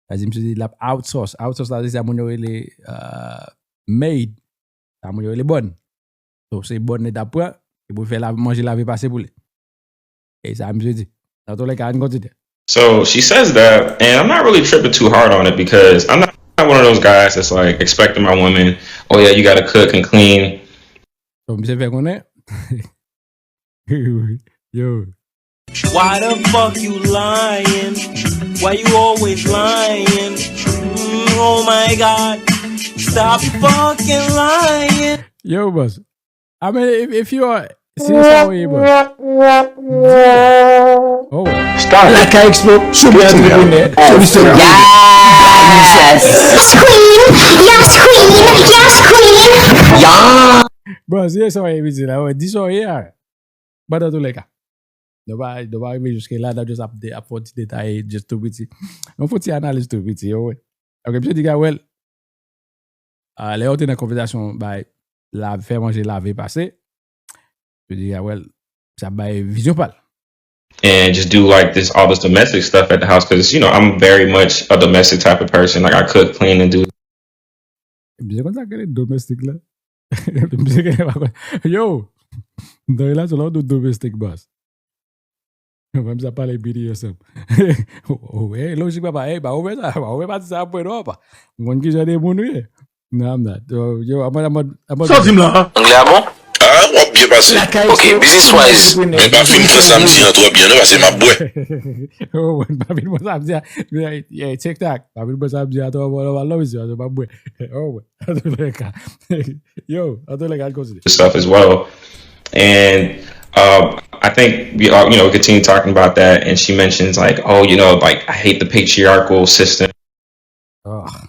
sa di, misye di, l ap outsource. Outsource la, se sa moun yo rele, euh, maid. Sa moun yo rele bòn. So, se bòn li t ap pran, e pou fè la, manje lave pase pou li. E sa misye di. Nan tou lè ka, ann kontinye. So she says that, and I'm not really tripping too hard on it because I'm not, not one of those guys that's like expecting my woman, oh yeah, you gotta cook and clean. So, misye fè konnen. Yo. Why the fuck you lying? Why you always lying? Mm, oh my God. Stop fucking lying. Yo, boss. I mean, if, if you are, si sa w ye, boss. Oh. Stop. Lakay Expo, sou mwen antreprenè, sou Mister Yes! Yes, queen! Yes, queen! Yes, queen! Yeah! Boss, si sa w ye, misye la, wè, di sa w ye a. But dans tous les cas. Nou pa, nou pa rive jiske la, n ap just ap, ap fè yon ti detay, just tou piti. Nou fè yon ti analiz tou piti, yo, wè. Ok, misye di, Gawèl, ah, lè yo te nan konvèsasyon, bay, la, fè manje, lave, pase, misye di, Gawèl, sa bay vizyon pa l. And just do, like, this, all this domestic stuff at the house, 'cause, you know, I'm very much a domestic type of person. Like, I cook, clean, and do Misye konn sa k rele domestik la. Misye genlè pa konn. Yo! M nan relasyon la, w do domestik, boss. Menm sa pale B D S M. Ou, ou, eh, lojik papa, eh, pa ouvè sa, pa ouvè pati sa apre non, papa. M konn ki jan de moun ou ye. Non, I'm not. Yo, yo, I'm not, I'm not, I'm not. Sa w di m la? Anglè a bon? Ah, w ap byen pase. Ok, business wise. Men pa fin pran sa m di an twò byen non, paske m ap bwè. Oh, pa fin pran sa m di an. Yeah, yeah, TikTok. Pa fin pran sa m di an twò byen non, non, mesye, paske m ap bwè. Oh, an tou lè ka. Yo, an tou lè ka, kontinye. Stuff as well. And um, I think we are, you know, we continue talking about that, and she mentions like, oh, you know, like, I hate the patriarchal system. Ah.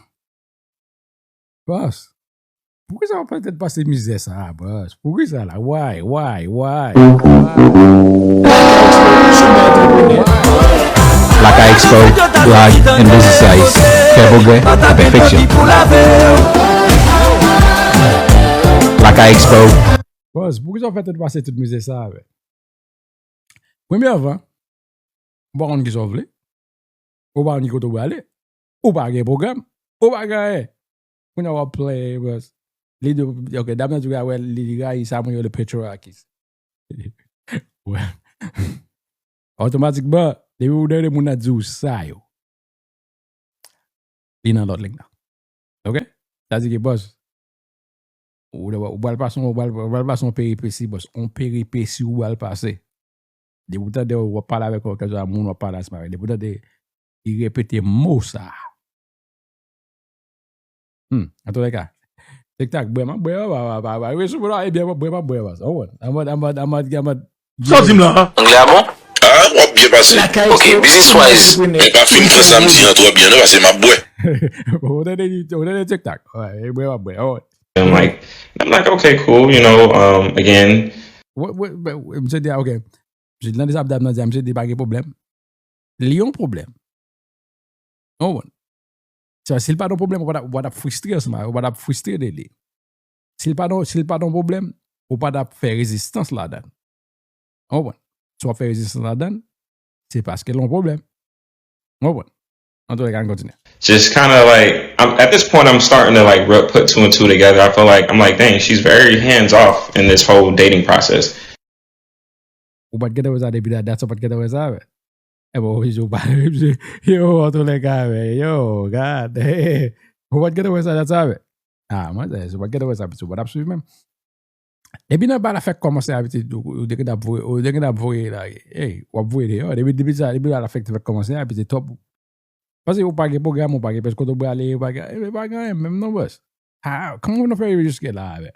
Boss, poukisa w ap fè tèt pase mizè sa a, boss? Poukisa la? Why? Why? Why? Why? Lakay Expo, blog and business sites. Fè pwogrè, fè pèfeksyon. Lakay Expo. Boss, poukisa w fè tèt pase tout mizè sa a, men? Premyèman, ou pa konn kisa w vle. Ou pa konn ki kote w prale. Ou pa gen pwogram. Ou pa gen anyen. Kounye a w ap plenyen, boss. Li di, ok, dam nan di w, wè, li rayi sa moun yo rele patriarchy. Wè. Otomatikman, depi w tande moun nan di w sa yo, li nan lòt lig la. Ok? Sa di ke, boss, ou, ou pral pase, ou pral, ou pral pase yon peripesi, boss. Yon peripesi ou pral pase. Depi w tande w ap pale avèk yon kèlkeswa moun w ap pale ansanm avèk, depi w tande li repete mo sa a. Hmm, an tou lè ka. TikTok, bwè, m ap bwè, pa, pa, pa, pa, pa, sou bwè, ebyen, m ap bwè, m ap bwè, boss. Ou konprann? An mòd, an mòd, an mòd, an mòd, Sa w di m la? Anglè a bon? Ah, w ap byen pase. Ok, business wise. Men pa fin pran sa m di an twò byen non, paske m ap bwè. Ou tande, ou tande TikTok. Wè, e bwè, w ap bwè. Oh. I'm like, I'm like, okay, cool, you know, um, again. Wè, wè, wè, wè, misye di, ah, ok. Misye di, nan de sa dam nan di, misye di, pa gen pwoblèm. Li yon pwoblèm. Ou konprann? Sa, si l pa t yon pwoblèm, ou pa t ap, ou pa t ap fristre ansanm avè l, ou pa t ap fristre de li. Si l pa t yon, si l pa t yon pwoblèm, ou pa t ap fè rezistans ladan l. Ou konprann? Si w ap fè rezistans ladan l, se paske l yon pwoblèm. Ou konprann? An tou lè ka, ann kontinye. Just kind of like, I'm, at this point, I'm starting to like re- put two and two together. I feel like, I'm like, dang, she's very hands off in this whole dating process. Ou pa t gentan wè sa depi la dat, sa w pa t gentan wè sa, men. E bon, wi, yo, pa, yo, an tou lè ka, men, yo, gad. Ou pa t gentan wè sa dat sa, men. Ah, mwen, se, si w pa t gentan wè sa, pitit, ou pa t ap swiv menm. Depi nan bagay la fèk kòmanse a, pitit, ou, ou te gentan ap voye, ou te gentan ap voye la, ey, w ap voye deyò. Depi, depi sa, depi bagay la fèk, fèk kòmanse a, pitit, twòp. Paske ou pa gen pwogram, ou pa gen pèsonn kote w prale, ou pa gen, e, pa gen anyen menm non, boss. Ah, kòman nou fè rive jiske la, men?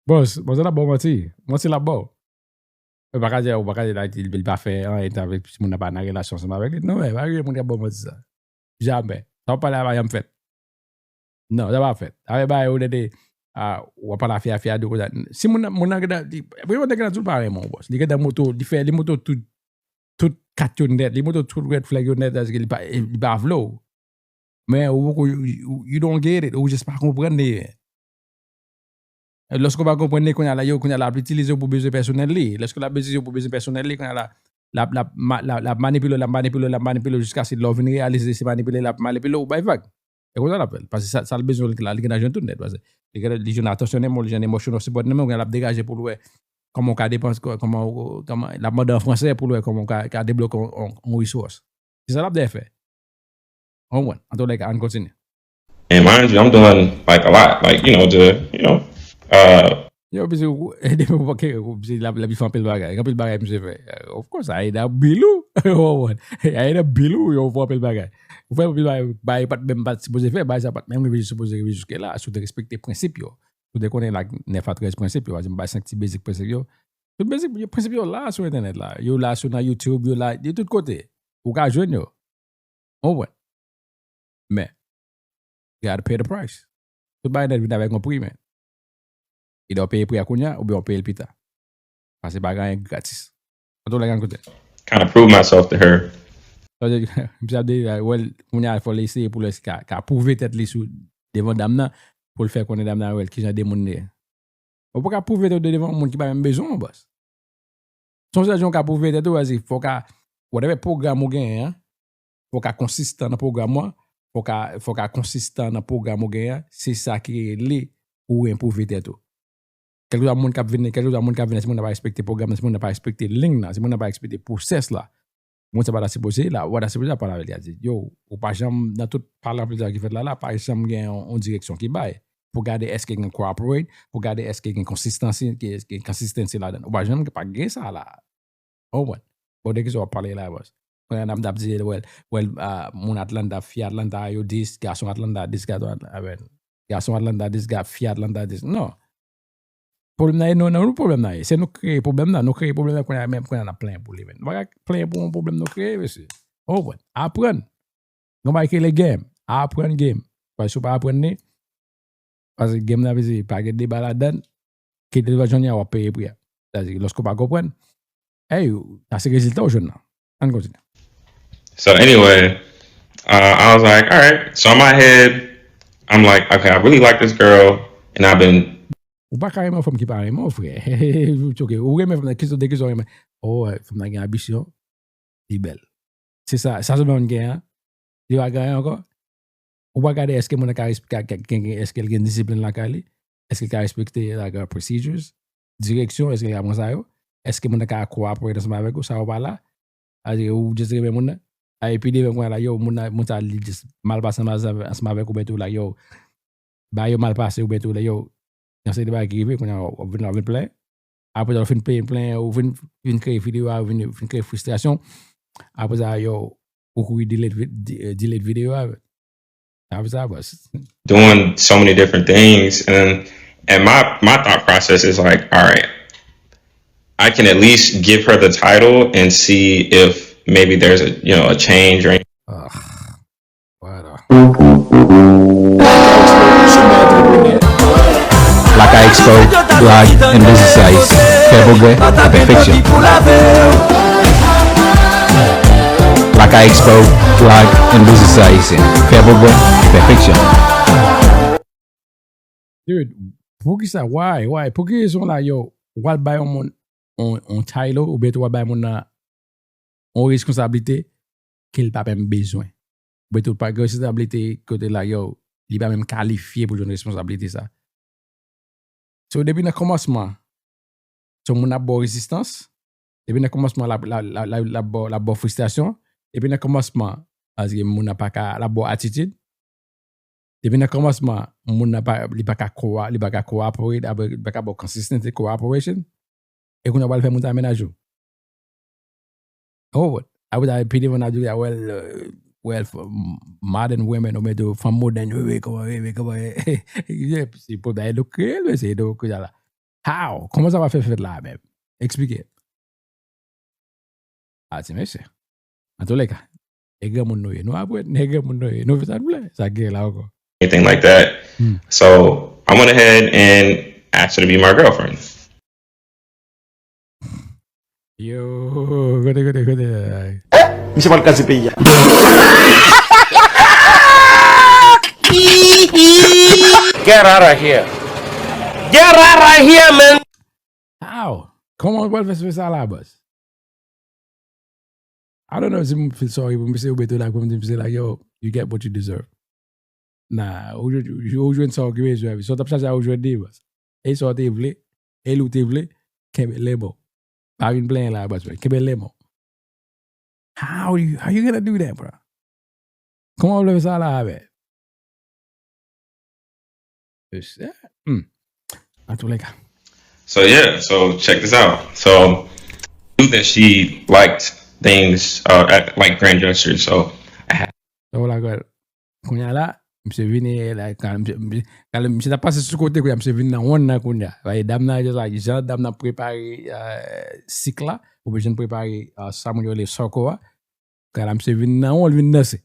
Bòs, bòs la ba w manti. Manti la ba w. Ou pa ka di, ou pa ka di la, li, li pa fè anyen avèk si moun nan pa nan relasyon ansanm avèk li. Non, men, pa gen moun k ap ba w manti sa. Jamè. Sa w pale a pa janm fèt. Non, sa pa fèt. Avè bagay ou tande, ah, w ap pale afè, afè a di konsa. Si moun nan, moun nan gentan, li, premye moun nan gentan di l pa renmen w, bòs. Li gentan montre w, li fè, li montre w tout, tout kat yo nèt, li montre w tout red flag yo nèt, paske li pa, li pa vle w. Men ou poko, you, you don't get it, ou just pa konprann li. Lòske w pa konprann li, kounye a la, yo, kounye a la, l ap itilize w pou bezwen pèsonèl li. Lòske l ap itilize w pou bezwen pèsonèl li, kounye a la, l ap, l ap ma-, l ap, l ap manipile w, l ap manipile w, l ap manipile w, jiskaske lè w vin reyalize se manipile l ap manipile w, ou bay vag. E konsa l ap fè l. Paske sa, sa l bezwen la, li gentan jwenn tout nèt. Paske li gentan, li jwenn attention nan men w, li jwenn emotional support nan men w, kounye a l ap degaje pou l wè kòman w ka depanse, kò-, kòman, kòman, l ap mande an fransè pou l wè kòman w ka, ka debloke yon, yon, yon resource. Se sa l ap dèyè fè. Ou konprann? An tou lè ka, ann kontinye. And mind you, I'm doing, like, a lot, like, you know, the, you know, uh, Yo, pise ou, depi ou pa ke, ou, pise l ap, l ap fè anpil bagay. Anpil bagay misye fè. Of course, Aida Bilou. Ou konprann? Aida Bilou, yo, fè anpil bagay. Ou fè anpil bagay, bagay pa t menm pa t sipoze fè, bagay sa pa t menm rive sipoze rive jiske la, si w te respekte prensip yo. Si w te konnen la nèf a trèz prensip yo, pa egzanp, bay senk ti basic prensip yo. Tout basic, yo, prensip yo la sou entènèt la. Yo la sou nan YouTube, yo la, yo tout kote. Ou ka jwenn yo. Ou konprann? Men, you gotta pay the price. Tout bagay nèt vin avèk yon pri, men. Either w peye pri a kounye a, oubyen w peye l pita. Paske pa gen anyen ki gratis. An tou lè, ann koute. Kind of prove myself to her. Sa vle di, misye ap de, well, kounye a, fò l eseye pou l wè si ka, ka pwouve tèt li sou, devan dam nan, pou l fè konnen dam nan, well, kijan de moun li ye. Ou pa ka pwouve tèt ou devan yon moun ki pa menm bezwen w, bòs. Se yon sèl jan w ka pwouve tèt ou, se fò w ka, whatever pwogram ou genyen an, fò w ka konsistan nan pwogram ou an, fò w ka, fò w ka konsistan nan pwogram ou genyen an, se sa ki rele ou enpwouve tèt ou. Kèlkeswa moun k ap vini, kèlkeswa moun k ap vini, si moun nan pa respekte pwogram nan, si moun nan pa respekte liy nan, si moun nan pa respekte pwosès la, moun sa pa ta sipoze la, ou pa ta sipoze ap pale avè l, a di, yo, ou pa janm, nan tout pale anpil sa ki fèt la, la, pa janm gen yon, yon direksyon ki bay. Pou gade èske gen cooperate, pou gade èske gen consistency, ki, ki consistency ladan. Ou pa janm pa gen sa la. Ou konprann? Bon, de kisa w ap pale la, bòs? Kounye a n ap, n ap di, well, well, ah, moun Atlanta, fi Atlanta yo dis, gason Atlanta dis, gason Atlanta, amen. Gason Atlanta dis, ga-, fi Atlanta dis. Non. Pwoblèm nan e nou, nan nou pwoblèm nan ye. Se nou kreye pwoblèm nan, nou kreye pwoblèm nan, kounye a menm, kounye a n ap plenyen pou li, men. Nou pa ka plenyen pou yon pwoblèm nou kreye, mesye. Ou konprann? Aprann. Gon bagay ki rele game. Aprann game. Paske si w pa aprann li, paske game nan, vle di, pa gen deba ladan, kite l va jwenn w ap peye pri a. Sa vle di, lòske w pa konprann, hey, sa se rezilta w jwenn nan. Ann kontinye. So anyway, uh, I was like, all right. So in my head, I'm like, okay, I really like this girl, and I've been Ou pa ka renmen yon fanm ki pa renmen w, frè. Ok, ou renmen fanm nan, kisa, de kisa w renmen? Oh, fanm nan gen anbisyon, li bèl. Se sa, sa sèlman moun gen an. Li pa gen anyen ankò. Ou pa gade èske moun nan ka resp-, ka, ka, ka, ka, èske l gen disiplin lakay li? Èske l ka respekte, like, uh, procedures? Direksyon, èske l ka pran sa yo? Èske moun nan ka cooperate ansanm avèk ou, sa yo pa la? Sa vle di ou just renmen moun nan? A, epi devan kounye a la, yo, moun nan, moun sa li just mal pase ansanm avèk ou, oubyen tou la, yo, ba yo mal pase, oubyen tou la, yo, yon seri de bagay ki rive, kounye a w ap vin, w ap vin plenyen. Apre sa, w fin peye plenyen, ou fin, fin kreye videyo a, ou fin, fin kreye fristrasyon. Apre sa, yo, ou kouri delete vi-, di-, eh, delete videyo a. Apre sa, bòs. Doing so many different things. And, and my, my thought process is like, all right, I can at least give her the title and see if maybe there's a, you know, a change or anything. Ah. Voilà. Lakay Expo, Blog and Business Ayisyen. Fè pwogrè, fè pèfeksyon. Lakay Expo, Blog and Business Ayisyen. Fè pwogrè, fè pèfeksyon. Dude, poukisa, why, why? Poukisa w la, yo, w al bay yon moun yon, yon title, oubyen tou w al bay moun nan yon responsablite ke l pa menm bezwen. Oubyen tou pa gen responsablite kote la, yo, li pa menm kalifye pou jwenn responsablite sa. So, depi nan kòmansman, so moun ap ba w rezistans, depi nan kòmansman, l ap, l ap, l ap, l ap, l ap ba w, l ap ba w fristrasyon, depi nan kòmansman, paske moun nan pa ka, l ap ba w atitid, depi nan kòmansman, moun nan pa, li pa ka kowa-, li pa ka cooperate, apre, li pa ka ba w consistency, cooperation, e kounye a w pral fè moun sa mennaj ou. Ou konprann? Apre sa, pi devan n ap di, well, euh, well, f-, m-, modern women, ou mete fanm modèn yo, wi, kòman, wi, wi, kòman, wi. Yeah, se pou bagay nou kreye l, mesye, nou kreye la. How? Kòman sa va fè fèt la menm? Eksplike. A ti mesye. Antouleka, e granmoun nou ye. Nou aprann, e granmoun nou ye. Nou fè sa nou vle. Sa gen la ankò. Anything like that. So I went ahead and asked her to be my girlfriend. Yo, kote, kote, kote. Misye pral kraze peyi a. Get out of here. Get out of here, man. How? Kòman w pral fè sa la, boss? I don't know si m feel sorry pou misye ou beto la pou m di misye la, yo, you get what you deserve. Nah, ou jwenn sa w ki bezwen. Sa w t ap chache a ou jwenn li, boss. E sa w te vle, e li w te vle, kenbe lemon. Pa vin plenyen la, boss, kenbe lemon. How you, how you gonna do that, bro? Kòman w vle fè sa la, man? Antouleka. So yeah, so check this out. So I knew that she liked things uh, like grand gestures. So I had. Sa w la gwa. Kounye a la, misye vini la, misye t ap pase sou kote kounye a, misye vin nan wonn nan kounye a. Dam nan, jan dam nan prepare sik la, oubyen jan l prepare sa moun yo rele sòko a. Kounye a la, misye vin nan wonn, l vin danse.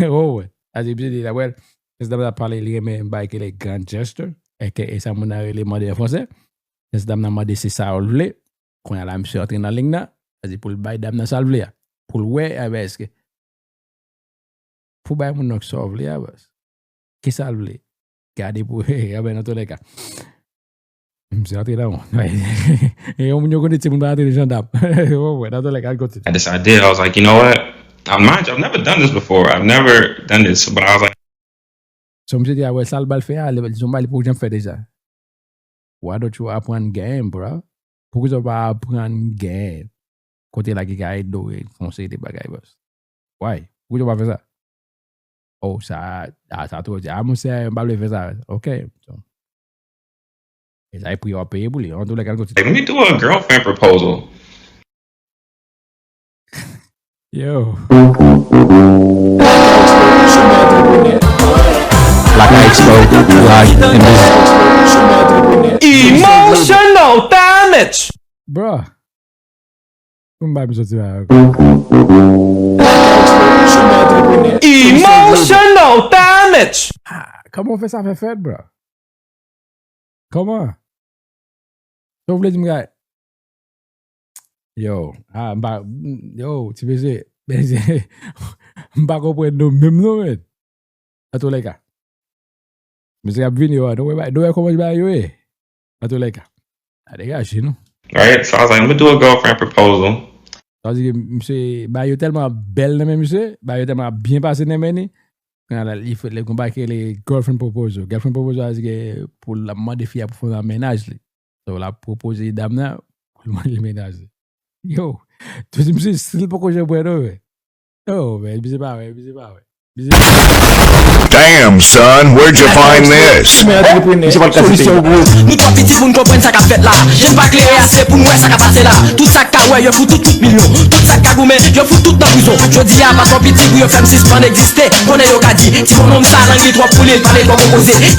Oh, wè. Sa di, misye di, dapre l, se dam nan pale, li renmen bagay ki rele grand gesture, e sa moun nan rele mande an fransè. Se dam nan mande se sa l vle. Kounye a la, misye antre nan liy nan. Sa di pou l bay dam nan sa l vle a. Pou l wè, anben, èske pou bay moun nan sa w vle a, baz. Kisa l vle? Gade pou, anben, nan toulèka. Misye antre nan wonn. E yon moun yo konnen timoun pa antre nan jandam. Nan toulèka, al kontinye. I decided, I was like, you know what? Mind you, I've never done this before. I've never done this, but I was like. So, misye di, a, wè, sa l bal fè a, li, li, li poko janm fè deja. Why don't you aprann game, bro? Poukisa w pa aprann game? Kote la ki ka ede w fè yon seri de bagay, boss. Why? Poukisa w pa fè sa? Oh, sa, a, sa twò di. A, monchè, m pa vle fè sa. Ok. So, e sa e pri w ap peye pou li. An tou lè, kal kontinye. Let me do a girlfriend proposal. Yo. Black Expo, live and business. Emotional damage. Bro. Pou m bay misye ti bagay. Emotional damage. Ah, kòman w fè sa fè fèt, bro? Kòman? Sa w vle di m gay? Yo, ah, m pa, yo, ti mesye, m pa konprann nou menm non, men. Antoulèka. Mesye ap vini yo a, nou wè, nou wè kòman bagay yo ye. Antoulèka. A degaje nou. Right? So I was like, I'm gonna do a girlfriend proposal. Sa vle di ke misye, bagay yo tèlman bèl nan men misye, bagay yo tèlman byen pase nan men li. Kounye a la, li fè, li gon bagay ki rele girlfriend proposal. Girlfriend proposal, sa vle di ke pou l ap mande fi a pou fè nan mennaj li. So, l ap pwopoze dam nan pou l mande l mennaj li. Yo, tou di misye, si l poko janm wè non, men. Oh, men, misye pa wè, misye pa wè. Misye pa wè. Damn, son, where'd you find this? Misye pral kraze peyi a. Nou twò piti pou n konprann sa k ap fèt la. Je n pa klere ase pou n wè sa k ap pase la. Tout sa k ka wè, yo fout tout, tout milyon. Tout sa k ka goumen, yo fout tout nan prizon. Jodi a pa twò piti pou yo fè m sispann egziste. Konnen yo ka di, ti bonnonm sa, lang li twò pou li, l pale twò konpoze.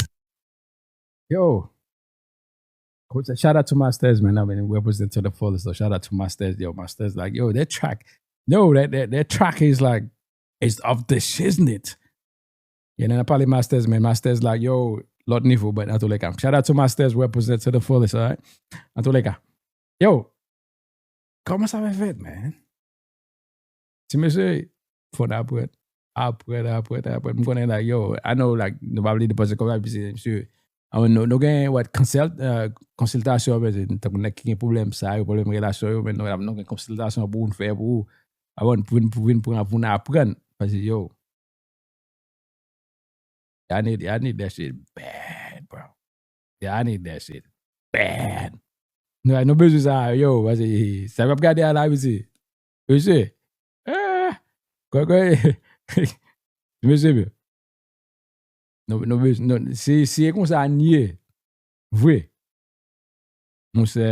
Yo. Shout out to Masters, man. I mean, represent to the fullest. So shout out to Masters. Yo, Masters, like, yo, that track. No, that, that, that track is like, it's of the shiznit. Yo, nan pale Masters, man. Masters, like, yo, lòt nivo, but nan tou lè ka. Shout out to Masters, represent to the fullest, alright? Nan tou lè ka. Yo, kòman sa fè fèt, man? Ti mesye, fò n aprann. Aprann, aprann, aprann. M konnen, like, yo, I know, like, nou pa vle depanse kòb la, epi se, mesye, nou, nou gen, what, konsèl, konsiltasyon, men se tankou nèg ki gen pwoblèm sa yo, pwoblèm relasyon yo, men nou, nou gen konsiltasyon pou nou fè pou ou. Avan pou vin, pou vin pran, pou n aprann. Paske, yo, I need, I need that shit bad, bro. Yeah, I need that shit bad. Nou, nou bezwen sa, yo, paske sa m ap gade a la, mesye. Mesye. Ah, kwè, kwè. Mesye, bro. Nou, nou bezwen, nou, si, si e konsa n ye, vre. Monchè,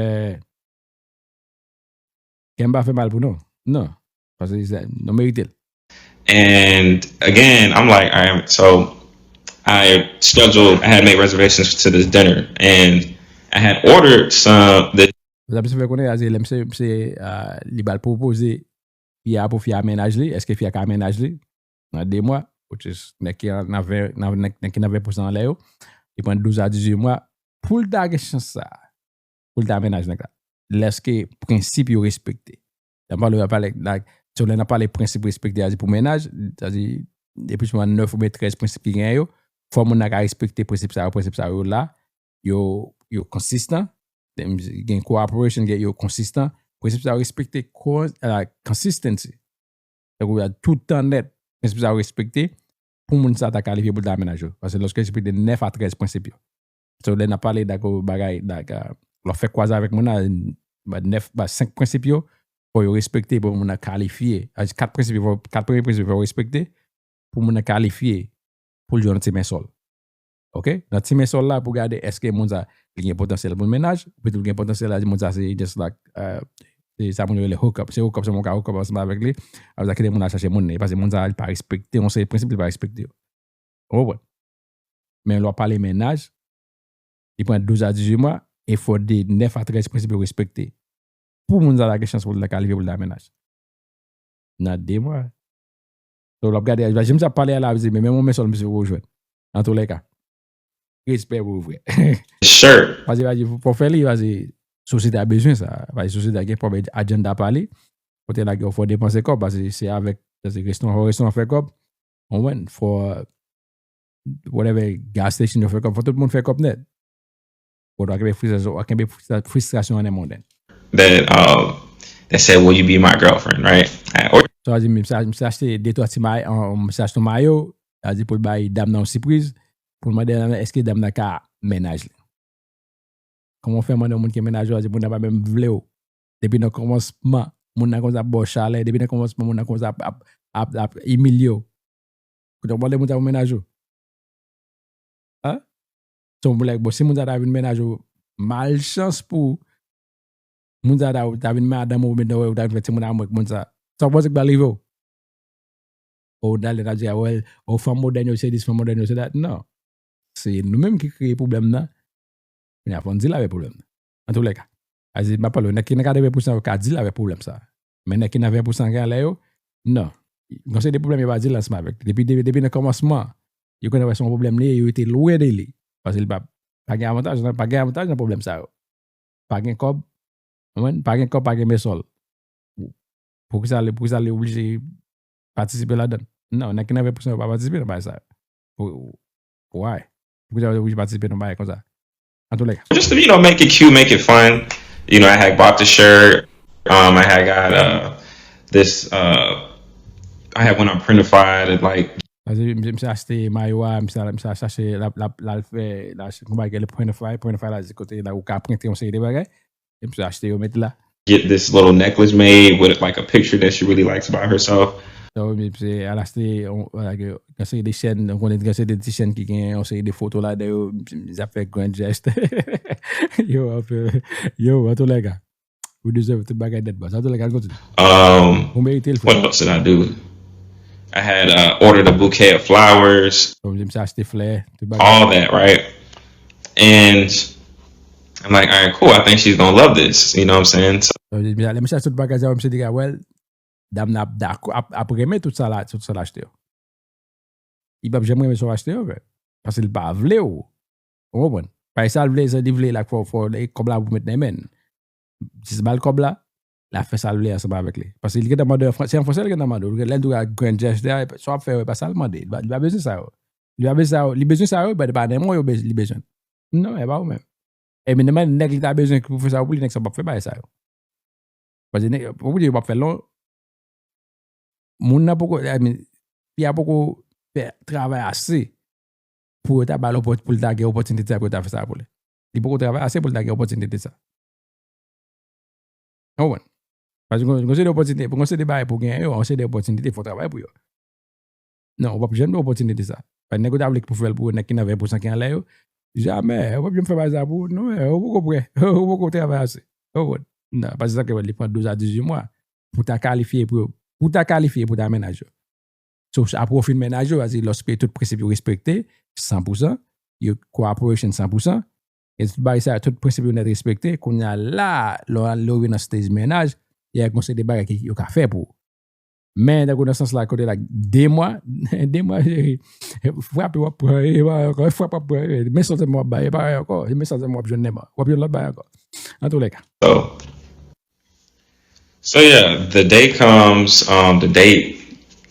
kè m pa fè mal pou nou. Non. Paske nou merite l. And again, I'm like, all right, so I scheduled, I had made reservations to this dinner. And I had ordered some the Sa misye fè konnen a se lè misye misye ah, li ba l pwopoze fi a pou fi a mennaj li, èske fi a ka mennaj li nan de mwa, which is nèg ki nan ven nan nèg ki nan ven pousan anlè yo, li pran douz a dizuit mwa pou l ta gen chans sa pou l ta mennaj nèg la. Lèske prensip yo respekte. Lè m pale yo pale like so lè n ap pale prensip respekte a di pou mennaj, sa di depi sou nèf oubyen trèz prensip ki genyen yo, fò moun nan ka respekte prensip sa yo, prensip sa yo la, yo yo konsistan, gen cooperation gen yo konsistan, prensip sa yo respekte consistency. Tankou tout tan nèt, prensip sa yo respekte pou moun sa ta kalifye pou l ta mennaj yo. Paske lòske respekte nèf a trèz prensip yo. So lè n ap pale dako bagay daka lè w fè kwaze avèk moun nan ba nèf ba senk prensip yo, fò yo respekte pou moun nan kalifye. Kat prensip yo kat premye prensip yo fò yo respekte pou moun nan kalifye pou l jwe nan ti men sòl. Ok? Nan ti men sòl la pou gade èske moun sa li gen potansyèl pou l mennaj, oubyen tou li gen potansyèl la di moun sa se just like uh, se sa moun yo rele hook up. Se hook up se moun ka hook up ansanm avèk li. Apre sa kite moun la chache moun li. Paske moun sa li pa respekte yon seri prensip li pa respekte yo. Ou konprann? Men lè w pale mennaj, li pran douz a dizuit mwa, e fò de nèf a trèz prensip yo respekte. Pou moun sa ta gen chans pou l ta kalifye pou l ta mennaj. Nan de mwa. So, l ap gade, jim sa pale a la, men menm yon men sòl misye poko jwenn. Antoulèka. Respè pou ou, frè. Shirt. Paske, paske, fò fè li, paske sosyete a bezwen sa. Paske sosyete a gen pwòp agenda pa li. Kote la, gen fò depanse kòb, paske se avèk, paske restoran, fò restoran fè kòb. Ou konprann? Fò, whatever, gas station yo fè kòb, fò tout moun fè kòb nèt. Ou dwa kenbe fristrasyon, ou kenbe fristrasyon an nan monnen. That um, that said, "Will you be my girlfriend?" Right? Or Sa di, misye achte de twa ti mayo, misye achte yon mayo, sa di pou l bay dam nan yon sipriz, pou l mande dam nan èske dam nan ka mennaj li. Kòman w fè mande yon moun ki mennaj ou, sa di moun nan pa menm vle w. Depi nan kòmansman, moun nan konsa ap ba w chalè, depi nan kòmansman, moun nan konsa ap, ap, ap, ap imilye w. Kote w mande moun sa pou mennaj ou? Hein? Se yon boulèk, bon, si moun sa ta vin mennaj ou, malchans pou ou, moun sa ta, ta vin madanm ou, oubyen ou ta vin fè timoun avèk moun sa. Sa w panse ki pral rive w? Ou dale ta di, ah, well, ou fanm modèn yo se this, fanm modèn yo se that. Non. Se nou menm ki kreye pwoblèm nan. Kounye a fò n deal avèk pwoblèm nan. Antoulèka, a di, m ap pale, nèg ki nan katreven pousan yo ka deal avèk pwoblèm sa. Men nèg ki nan ven pousan ki anlè yo, non. Gon seri de pwoblèm yo pa deal ansanm avèk. Depi, depi, depi nan kòmansman, yo konnen wè se yon pwoblèm li ye, yo rete lwen de li. Paske li pa, pa gen avantaj, pa gen avantaj nan pwoblèm sa yo. Pa gen kòb, ou konprann? Pa gen kòb, pa gen men sòl. Poukisa li, poukisa li oblije patisipe ladan? Non, nèg ki nan ven pousan yo pa patisipe nan bagay sa yo. Pou, why? Poukisa yo oblije patisipe nan bagay konsa? Antoulèka. Just to, you know, make it cute, make it fun. You know, I had bought the shirt. Um, I had got uh, this. Uh, I had went on Printify to like Paske misye, misye achte mayo a, misye, misye chache, l ap, l ap, l al fè, l achte yon bagay ki rele Printify, Printify la se kote la ou ka prente yon seri de bagay. E misye achte yo met la. Get this little necklace made with like a picture that she really likes about herself. So, misye al achte yon, yon seri de chèn, ou konnen gen seri de ti chèn ki gen yon seri de foto ladan yo, misye ap fè grand geste. Yo, ap fè, yo, antoulèka. We deserve tout bagay nèt, baz. Antoulèka, al kontinye. Um, Ou merite l, what frè. Else did I do? I had uh, ordered a bouquet of flowers, So, misye achte flè, tout bagay. All that, right? And I'm like, all right, cool. I think she's gonna love this. You know what I'm saying? So, Lè misye achte tout bagay sa yo, misye di, well, dam nan ap dakò, ap, ap renmen tout sa la, tout sa l achte yo. Li p ap janm renmen sa w achte yo, frè. Paske li pa vle w. Ou konprann? Paske sa l vle, sa li vle la, fò, fò, kòb la pou met nan men l. Jis ba l kòb la, l ap fè sa l vle ansanm avèk li. Paske li gentan mande w, se an fransè li gentan mande w. Lè l di w grand gesture, sa w ap fè yo, e pa sa l mande. Li pa, li pa bezwen sa yo. Li pa bezwen sa yo. Li bezwen sa yo, men pa nan men w yo bez- li bezwen. Non, e pa ou menm. E men nèg li ta bezwen pou fè sa pou li, nèg sa p ap fè bagay sa yo. Paske nèg, pou di yo p ap fè lon, moun nan poko, I mean, fi a poko fè travay ase pou yo ta ba l opòt- pou l ta gen opòtinite sa pou yo ta fè sa pou li. Li poko travay ase pou l ta gen opòtinite sa. Ou konprann? Paske gon gon seri de opòtinite, gon seri de bagay pou genyen yo, gon seri de opòtinite, fò w travay pou yo. Non, ou p ap janm gen opòtinite sa. Paske nèg yo ta vle pou fè l pou yo, nèg ki nan ven pousan ki anlè yo, jamè, ou p ap janm fè bagay sa pou ou, non, ou poko prè, ou poko travay ase. Ou konprann? Non, paske sa ke li pran douz a dizuit mwa pou ta kalifye pou yo, pou ta kalifye pou ta mennaj yo. So, apre w fin mennaj yo, sa di lòske tout prensip yo respekte, san pousan, yo cooperation san pousan, E tout bagay sa, tout prensip yo nèt respekte. Kounye a la, lè w al lè w rive nan stage mennaj, y a yon seri de bagay ki yo ka fè pou ou. Men, tankou nan sans la, kote la, de mwa, de mwa, cheri, frape w ap pran, e pa ankò, frape w ap pran, e, men santiman w ap bay, e pa ankò, e men santiman w ap jwenn, w ap jwenn lòt bagay ankò. Antouleka. So, so yeah, the day comes, um, the date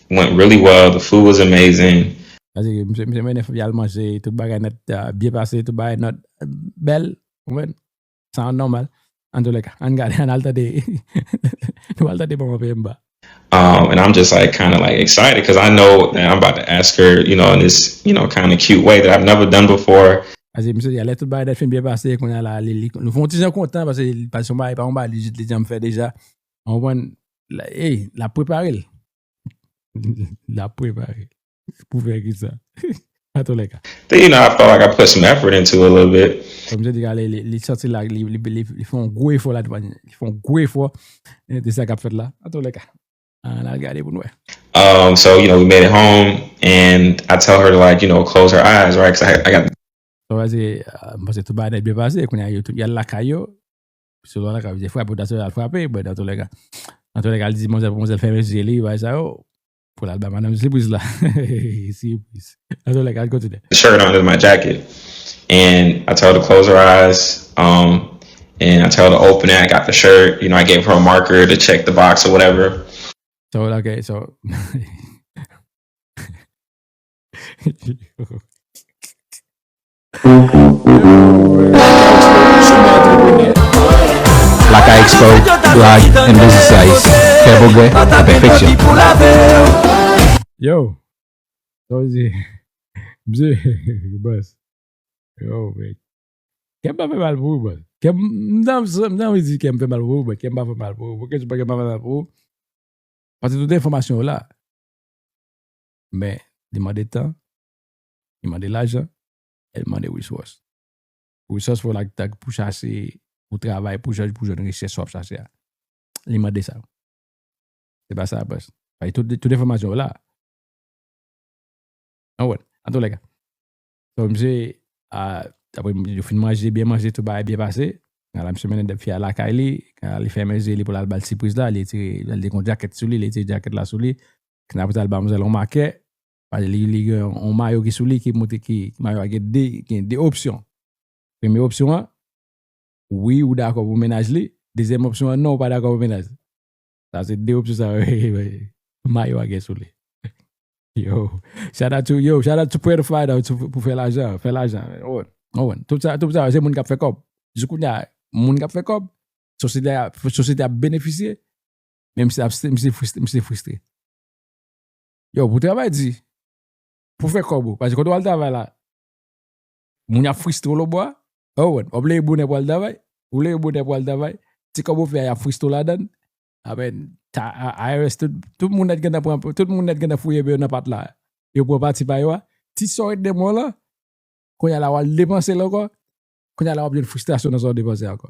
went really well, the food was amazing. Paske misye, misye mennen fanmi al manje, tout bagay nèt, uh, byen pase, tout bagay nèt, uh, bèl, ou konprann? Sa nòmal. Antouleka, ann gade, ann al tande, nou al tande manman P M ba. Um, and I'm just like kind of like excited because I know that I'm about to ask her, you know, in this, you know, kind of cute way that I've never done before. Paske misye di, lè tout bagay nèt fin byen pase, kounye a la, li, li, nou fè yon ti jan kontan paske li pa yon bagay, pa yon bagay li, li janm fè deja. Ou konprann? Ey, l ap prepare l. L ap prepare l. Pou fè kisa? Antouleka. Then, you know, I felt like I put some effort into it a little bit. Kòm misye di, li, li, li santi la, li, li, li, li fè yon gwo efò la, li fè yon gwo efò. E, de sa k ap fèt la. Antouleka. Ann al gade pou n wè. Um, so, you know, we made it home, and I tell her to, like, you know, close her eyes, right? Because I, I got. Sa vle di, ah, m panse tout bagay nèt byen pase, kounye a yo tout y al lakay yo. Selon lakay, yo frape, ou ta sou al frape, but antouleka. Antouleka, li di manzèl pou manzèl fèmen zye li, bagay sa yo. Pou l al bay madanm sipriz la. Sipriz. Antouleka, al kontinye. The shirt under my jacket. And I told her to close her eyes. Um, and I told her to open it. I got the shirt. You know, I gave her a marker to check the box or whatever. So, okay, so. Lakay Expo, blog, and business sites. Fè pwogrè, fè pèfeksyon. Yo, sa w di? Msye, bòs. Yo, men. Kè m pa fè mal pou ou, bòs. Kè m, m t anvi di kè m fè mal pou ou, men kè m pa fè mal pou ou. Poukisa kè m pa fè mal pou ou? Paske tout enfòmasyon yo la. Men, li mande tan, li mande lajan, e li mande resous. Resous fò w lakay pou chache, pou travay, pou jwenn, pou jwenn richès w ap chache a. Li mande sa. Se pa sa, bòs. Paske tout, tout enfòmasyon yo la. Anwen, antouleka. So, misye, a, apre yo fin manje, byen manje, tout bagay byen pase. Kounye a la, misye mennen fi a lakay li. Kounye a la, li fèmen zye li pou l al ba l sipriz la. Li retire, li te gon djakèt sou li, li retire djakèt la sou li. Kounye a la, apre sa, li ba manzè l yon makè. Paske li, li gen yon mayo ki sou li, ki montre ki mayo a gen de, gen de opsyon. Premye opsyon an, wi, ou dakò pou mennaj li. Dezyèm opsyon an, non, ou pa dakò pou mennaj li. Sa se de opsyon sa yo mayo a gen sou li. Yo, shout out to, yo, shout out to Puerto Fly pou fè lajan, fè lajan. Ou konprann? Tout sa, tout sa se moun k ap fè kòb. Jis kounye a, moun k ap fè kòb, sosyete a, sosyete a ap benefisye, men misye ap, misye fristre, misye fristre. Yo, pou travay di, pou fè kòb ou, paske kote w al travay la, moun y ap fristre w lòtbò a, ou konprann, w ap leve bonè pou al travay, ou leve bonè pou al travay, ti kòb ou fè a y ap fristre w ladan l, amen, ta, a, I R S, tout, tout moun nèt gentan pran, tout moun nèt gentan fouye men yo nan pat la, yo pran pati pa yo a, ti sa w ret nan men w lan, kounye a la w al depanse l ankò, kounye a la w ap jwenn fristrasyon nan sa w depanse ankò.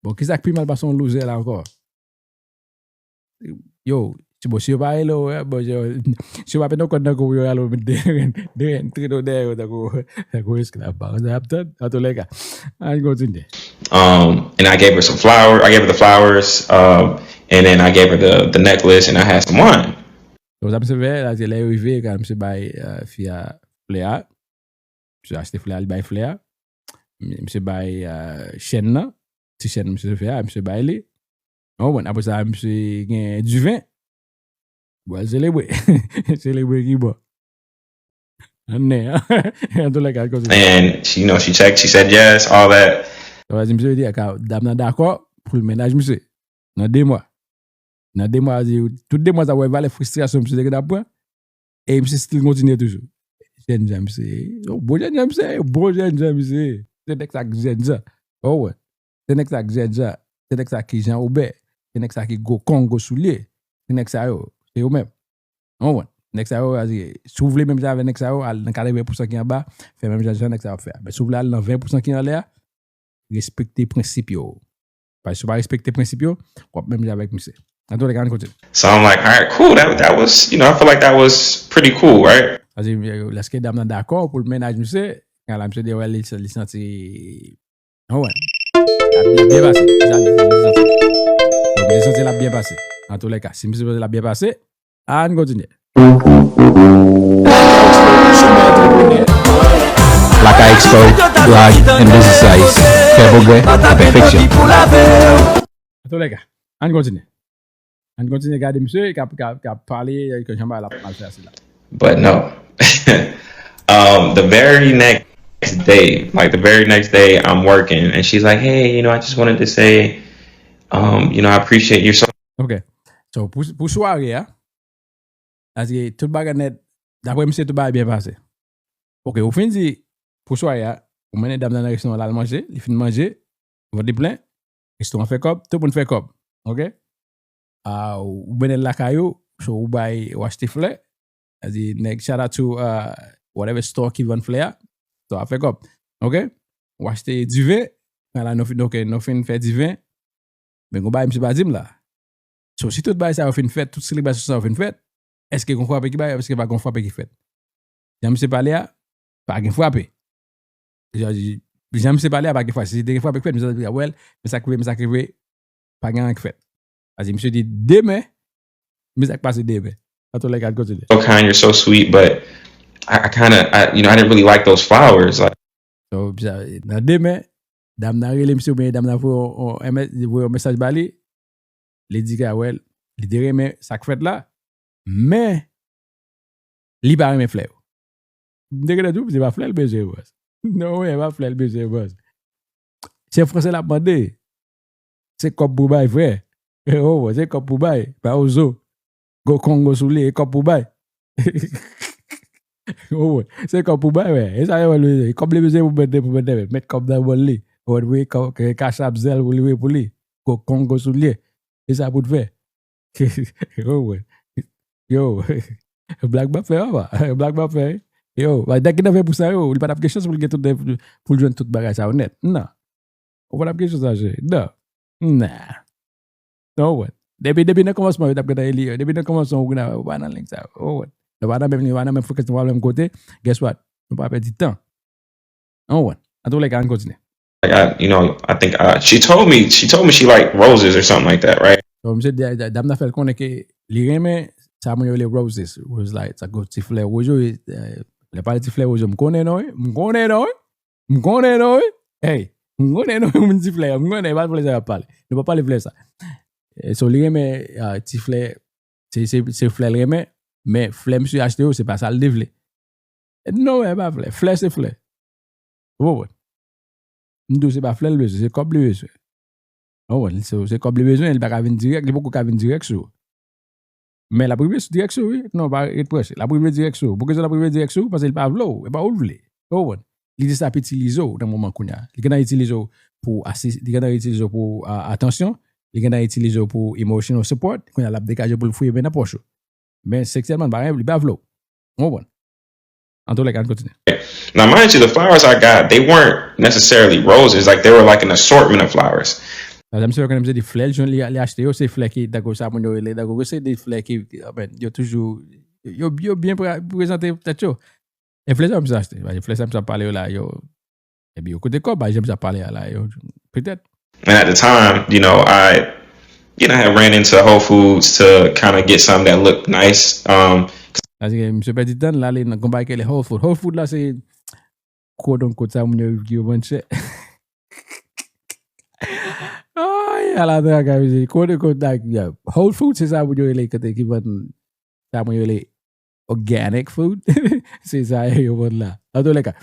Bon, kisa k pi mal pase yon loser la ankò? Yo, si, bon, si yo pa rele w, bon, yo, si yo pa pete yon kòd nan kou pou yo rale w, men de, de, trete w dèyè yo tankou, tankou esklav, pa konn sa y ap tann, antouleka. Ann kontinye. Um, and I gave her some flower. I gave her the flowers, um, and then I gave her the, the necklace, and I had some wine. Donk, sa misye fè, la, se lè yo rive, kan misye bay, euh, fi a flè a, misye achte flè a, li bay flè a. Misye bay, euh, chèn nan. Ti chèn misye fè a, misye bay li. Ou konprann? Apre sa, misye gen diven. Bwè l selebre. Selebre ki bò? An nen, an. Antouleka, kontinye. And she, you know, she checked, she said yes, all that. Sa vle di, misye di, aka, dam nan dakò pou l mennaj misye. Nan de mwa. Nan de mwa, tout de mwa sa, w wè valè fristrasyon misye te gentan pran. E misye still kontinye toujou. Jènjan misye ye. Yon bon jènjan misye ye. Bon jènjan misye ye. Se nèg sa k jènjan. Ou konprann? Se nèg sa k jènjan. Se nèg sa ki Jan Wobè. Se nèg sa ki gwo kong, gwo soulye. Se nèg sa yo. Se yo menm. Ou konprann? Nèg sa yo, si w vle menm jan avèk nèg sa yo, al nan katreven pousan ki anba, fè menm jan, jan nèg sa yo ap fè a. Men si w vle al nan ven pousan ki anlè a, respekte prensip yo. Paske si w pa respekte prensip yo, w ap menm jan avèk misye. Antouleka, ann kontinye. So I'm like, all right, cool. That, that was, you know, I feel like that was pretty cool, right? Sa vle di, lèske dam nan dakò pou l mennaj misye, Kan la, misye di, wè, li, li santi, oh, wè. L ap byen, byen pase. Sa, li santi. Donk, li santi l ap byen pase. Antoulèka, si misye santi l ap byen pase, ann kontinye. Lakay Expo, blog and business sites. Fè pwogrè nan pèfeksyon. Antoulèka, ann kontinye. Ann kontinye gade misye, k ap, k ap, k ap pale, k jan bagay la ap mal fè a sila. But no. Um, the very next day, like the very next day, I'm working, and she's like, "Hey, you know, I just wanted to say, um, you know, I appreciate your so." Ok. So, pou, pou sware a, paske tout bagay nèt, daprè misye, tout bagay byen pase. Ok, ou fin di, pou sware a, ou mennen dam nan nan restoran, l al manje, li fin manje, vant li plen, restoran fè kòb, tout moun fè kòb. Ok? Ah, ou mennen l lakay ou, so ou bay, ou achte flè. Sa di, nèg, shout out to uh, whatever store ki vann flè a. So, ap fè kòb. Ok? Ou achte diven, ala nou fin, ok, nou fin fè diven. Men gon bagay misye pa di m la. So, si tout bagay sa yo fin fèt, tout selebrasyon sa yo fin fèt, èske gon frape ki bay, èske pa gon frape ki fèt? Jan misye pale a, pa gen frape. Jan misye pale a, pa gen frape. Si te gen frape ki fèt, misye ta di, well, men sa k rive, men sa k rive, pa gen anyen k fèt. Sa di, misye di, demen, men sa k pase demen. Antoulèka, ann kontinye. So kind, you're so sweet, but I, I kind of, I, you know, I didn't really like those flowers. Like, So, nan demen, dam nan rele misye oubyen dam nan voye yon mesaj ba li, li di ke, well, li te renmen sa k fèt la, men li pa renmen flè yo. M te gentan di w, se pa flè l bezwen, bòs. Non, wi, se pa flè l bezwen, bòs. Se franse l ap mande. Se kòb pou bay, frè. Oh, se kòb pou bay. Pa ozo. Go Kongo sou li, e kòb pou bay. Oh, se kòb pou bay, wè. E sa yo wè, kòb li bezwen pou mete, pou mete, met kòb nan bòl li. Wè, wi, kachap zèl pou li, wi, pou li. Go Kongo sou li. E sa pou t fè. Yo, wè. Yo. Blag m ap fè, papa. Blag m ap fè. Yo, nèg ki nan ven pou san yo, li pa t ap gen chans pou l gen tout, pou l jwenn tout bagay sa yo nèt. Non. Ou pa t ap gen chans sa, cheri. Non. Nah. Non, wè. Depi, depi nan kòmansman, yo t ap gentan eli yo. Depi nan kòmansman, ou gentan, ou pa nan lig sa yo. Ou pa nan menm, ou pa nan menm frekans, ou pa nan menm kote. Guess what? Nou pa pèdi tan. Ann wè. Antoulèka, ann kontinye. Like I, you know, I think uh, she told me she told me she liked roses or something like that, right? So, misye di, dam nan fè l konnen ke li renmen sa moun yo rele roses. Rose like, sa go ti flè wouj yo, lè pale ti flè wouj yo, m konnen non, wi. M konnen non, wi. M konnen non, wi. Hey, m konnen non, wi, moun ti flè yo, m konnen, e pa flè sa y ap pale. Nou pa pale flè sa. So, li renmen ti flè, se flè l renmen, men flè misye achte yo, se pa sa l te vle. Non, e pa flè. Flè se flè. Ou konprann? M di w se pa flè l bezwen, se kòb li bezwen. Ou konprann? Se kòb li bezwen, li pa ka vin dirèk, li poko ka vin dirèk sou ou. Men l ap rive dirèk sou ou, wi. Non, pa ret prese. L ap rive dirèk sou ou. Poukisa l ap rive dirèk sou ou? Paske li pa vle w. E pa ou l vle. Ou konprann? Li jis ap itilize w nan moman kounye a. Li gentan itilize w pou asis, li gentan itilize w pou atansyon, li gentan itilize w pou emotional support, kounye a l ap degaje w pou l fouye men nan pòch ou. Men seksyèlman, li pa, li pa vle w. Ou konprann? Antoulèka, ann kontinye. Now, mind you, the flowers I got, they weren't necessarily roses. Like, they were like an assortment of flowers. Sa misye konnen, misye di flè l jwenn, li achte yo, se flè ki, tankou sa moun yo rele, tankou se de flè ki, yo toujou, yo, yo byen prezante tèt yo. E flè sa misye achte, flè sa misye ap pale yo la, yo, epi yo koute kòb, bay jan misye ap pale a la, yo, petèt. And at the time, you know, I, you know, had ran into Whole Foods to kind of get something that looked nice. Um, Paske misye pèdi tan, l ale nan konpay ki rele Whole Food. Whole Food la se quote unquote sa moun yo ki yo vann chè. Ay, ala traka, mesye. Quote unquote, like, yeah. Whole Food se sa moun yo rele kote ki vann, sa moun yo rele organic food. Se sa yo vann la. Antoulèka.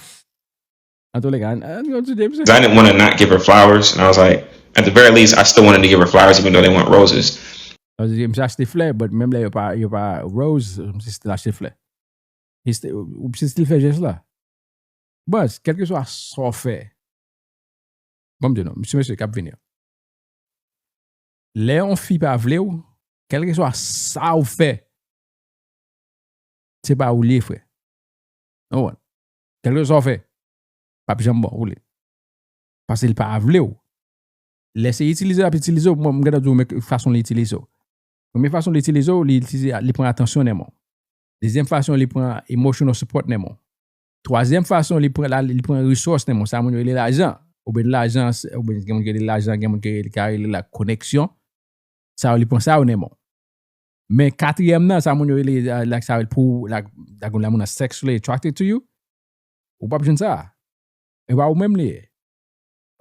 Antoulèka, ann kontinye, mesye. I didn't want to not give her flowers, and I was like, at the very least, I still wanted to give her flowers, even though they weren't roses. Misye achte flè, but menm lè yo pa, yo pa rose, misye still achte flè. Misye still fè jès la. Bòs, kèlkeswa sa w fè. Bon, m di nou, mesye, mesye k ap vini yo. Lè yon fi pa vle w, kèlkeswa sa w fè, se pa ou li ye, frè. Ou konprann? Kèlkeswa w fè, p ap janm bon pou li. Paske li pa vle w. Lè se itilize l ap itilize w, mwen, m gentan di w men fason li itilize w. Premye fason li itilize w, li itilize, li pran atansyon nan men w. Dezyèm fason, li pran emotional support nan men w. Twazyèm fason, li pran, la, li pran resous nan men w, sa moun yo rele lajan. Oubyen lajan, oubyen gen moun ki rele lajan, gen moun ki rele, ka rele la koneksyon. Sa yo, li pran sa yo nan men w. Men katriyèm nan, sa moun yo rele, la, la, sa yo pou, la, la, la moun nan sexually attracted to you, ou p ap jwenn sa. E pa ou menm li ye.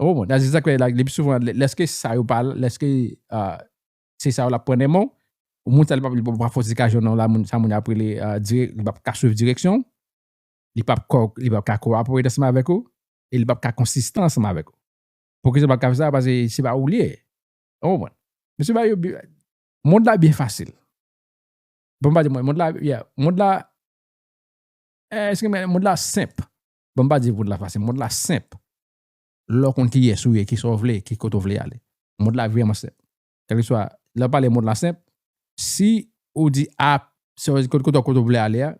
Ou konprann? Sa se sa k fè, like, le pi souvan, lè, lèske sa yo pa, lèske, ah, se sa yo l ap pran nan men w, moun sa li p ap, li p ap fè w ti kajon nan la, moun, sa moun ap rele, ah, dirè-, li p ap ka swiv direksyon, li p ap ko-, li p ap ka collaborate ansanm avèk ou, e li p ap ka konsistan ansanm avèk ou. Poukisa l p ap ka fè sa? Paske se pa ou li ye. Ou konprann? Mesye, ba yo bi-, mond la byen fasil. Bon, m pa di mond la, yeah, mond la, eh, èske mond la senp? Bon, m pa di mond la fasil, mond la senp. Lè w konn kiyès ou ye, kisa w vle, ki kote w vle ale. Mond la vrèman senp. Kèlkeswa, lè w pale mond la senp, si ou di, a, se kote, kote, kote w vle ale a,